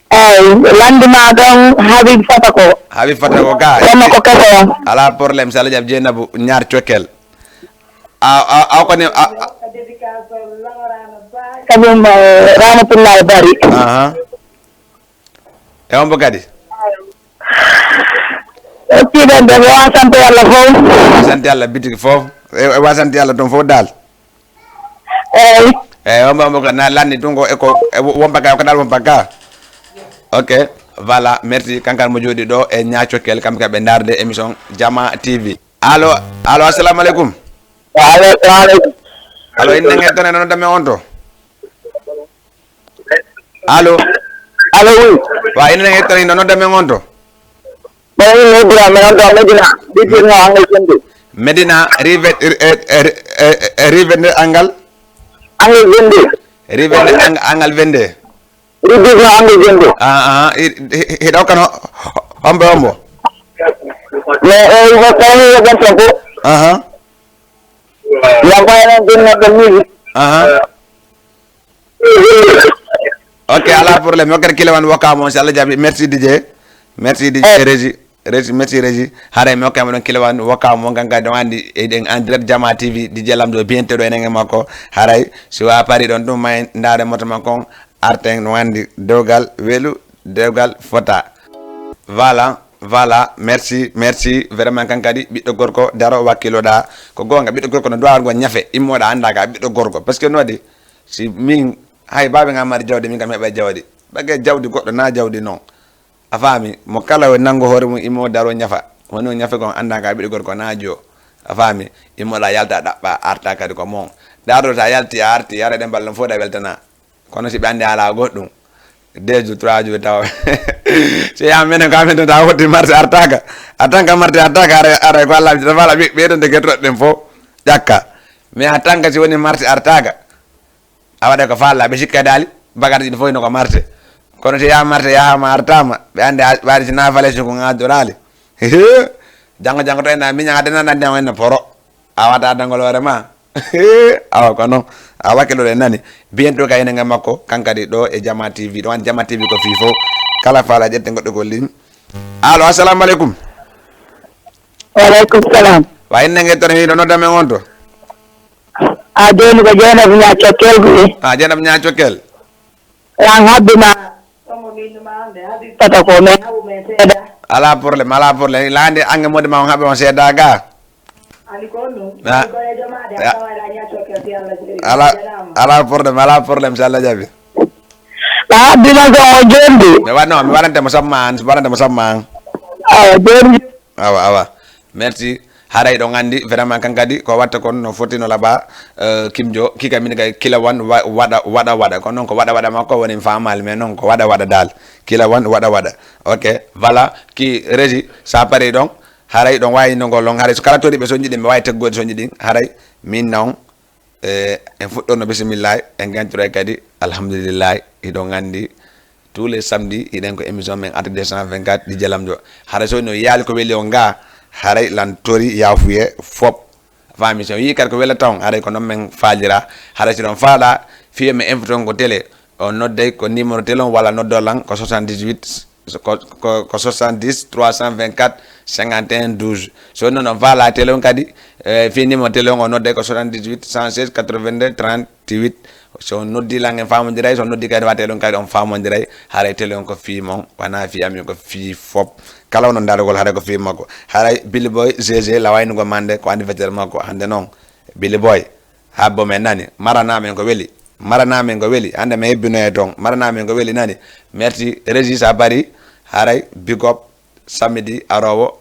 Eyi, landima ɗon Habib Fata ko. Habib Fata ko ga. Kono ko keso on. Ala problème, Salah Diab Zeynabou Niari Cokkel. A, a, a, koni, a, a. Kañum, eh, Ramatullahi Bari. Aha. E on bo kadi? Siɗen ɓe, mi wawa sante Yalla fof. Sante Yalla bitiki fof. E, e wa sante Yalla toon fof dal. Eyi. E on bo, on bo ka na lanni tun ko, e ko, e wo-, won baka, ko dal won baka. Ok, voilà, merci. Kankan mo jooɗi ɗo e Niari Cokkel, kam ka ɓe ndaarde émission Jama T V. Allo, allo, assalamu aleykum. Wa aleykum, wa aleykum. Allo, inde ngen toon e no nodda men on to? Allo? Allo, oui. Wa, inde ngen toon e no nodda men on to? Ɓay inde Ibrahima, men on to Medina. Ditirno Angel Sendi. Medina, rive, eh, eh, eh, eh, rive nde Angal? Angel Sendi. Rive nde Ang-, Angal Vende. Riddigue no anndu jonnde. Ah, ah, i-, i-, i-, hiɗa hokkan ho-, ho-, hombo, hombo? Mais, eh, ko kala mi yoɓan tan ko. Aha. Yo mbaɗa noon ɗum neɗɗo miiji. Aha. Ok, ala problème. Yo kadi kila wan wakka mo, si Allah jaɓi. Merci, D J. Merci, D J. Eh. Régie. Régie, merci, Régie. Haray mi hokkay mo ɗon kila wan wakka mo, ngan kadi on andi, eɗen en direct Jama T V, D J Lamzo, bientôt ɗo enen e makko. Haray, si wa pari ɗon ɗum, may ndaare moto makko on. Arten no anndi dewgal welu, dewgal fota. Voilà, voilà, merci, merci. Vraiment kan kadi ɓiɗɗo gorko daro wakkiloɗa. Ko goonga, ɓiɗɗo gorko no duwawol ngol ñafe, immoɗa annda ka ɓiɗɗo gorko. Parce que no waɗi, si min, hay baaɓe nga mari jawdi, min kam heɓa jawdi. Ɓage jawdi goɗɗo na jawdi noon. A faami? Mo kala o nanngo hoore mum immo daro ñafa. Woni o ñafe kon annda ka ɓiɗɗo gorko na jo. A faami? Immoɗa yalta ɗaɓɓa arta kadi ko mon. Daro ta yalti a arti, yara ɗen balɗon fof da weltana. Kono si ɓe anndi alaa goɗɗum, deux jours, trois jours tawa. Si yaa menen ko amen tan tawa wonti marché artaaka. A tan ka marché artaaka, ara, ara ko Allah, ɓe, ɓe tan de gettoɗen fof ƴakka. Mais a tan ka si woni marché artaaka, a waɗa ko faala, ɓe sikka daali, bagage ɗin fof ino ko marché. Kono si yaa marché yahaama artaama, ɓe anndi a, ɓe anndi si naa fale si ko ŋaaddoraali. Janngo, janngo to en miña adena nandi en poro. A wata dangol hoore ma. Awa ko non. A wakkilo ɗe nani. Bientôt ka enen e makko, kan kadi ɗo e Jama T V. Ɗo an Jama T V ko fii fof. Kala faala ƴetten goɗɗo ko ligne. Allo, assalamu aleykum. Wa aleykum salam. Wa inne nge tara hiɗo nodda men on to? A jooni ko Jeynaba Ñaa Cokkel Guy. A Jeynaba Ñaa Cokkel. Lan habbi ma. Fata ko men haɓu men seeɗa. Ala problème, ala problème. Laande ange mode ma on haɓe on seeɗa ga. Ala, ala problème, ala problème, si Allah jaɓi. Ah, dina ko mo jondi. Mi wa-, non, mi waɗante mo samma an, mi waɗante mo samma an. Awa, jondi. Awa, awa. Merci. Haray ɗon anndi vraiment kan kadi ko watta kon no foti no laɓa, euh, Kimjo, kika min kay kila wan wa-, waɗa, waɗa, waɗa. Ko non ko waɗa, waɗa makko woni famal, mais non ko waɗa, waɗa dal. Kila wan waɗa, waɗa. Ok, voilà. Ki Régie, sa pari ɗon, haray ɗon wawi no ngol ɗon. Haray so kala tori ɓe soñi ɗin, ɓe wawi teggode soñi ɗin. Haray min non, eh, en fuɗɗorno bisimillahi, en gantiroy kadi alhamdulillahi. Hiɗon anndi tous les samedis hiɗen ko émission men Art deux cent vingt-quatre ɗi jalamjo. Haray so no yaali ko weli on ga, haray lan tori yafuye fop. Fami so yi kadi ko wela taw, haray ko non men faalira. Haray si ɗon faala, fiye men invite on ko télé, on nodday ko numéro télé on walla noddol lan ko soixante-dix-huit, ko, ko, ko soixante-dix trois cent vingt-quatre cinquante et un douze. So non on faala télé on kadi, eh, fi numéro télé on, on nodday ko soixante-dix-huit cent seize quatre-vingt-deux trente-huit. So on noddi lan en famondiray, so on noddi kadi wa télé on kadi on famondiray. Haray télé on ko fi mon, wana fi amin, ko fi fop. Kala onon darugol haray ko fi makko. Haray Billy Boy G G lawaynugo mande ko anniversaire makko hande non. Billy Boy, habbo men nani. Marana men ko weli. Marana men ko weli. Hande men hebbinoye ton. Marana men ko weli nani. Merci Régis a bari. Haray big up samedi arowo.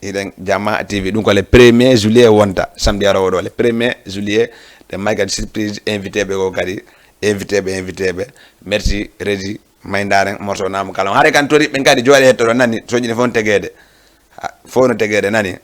Hiɗen Jama T V. Ɗum ko le premier juillet wonta. Samedi arowo ɗo le premier juillet. Ɗe may kadi surprise invité ɓe ko kadi. Invité ɓe, invité ɓe. Merci Régis. May ndaren morceau namu kala. Haray kan tori ɓen kadi jooɗe hettoɗo nani. Soñi ɗe fof no tegeede. Ha, fof no tegeede nani.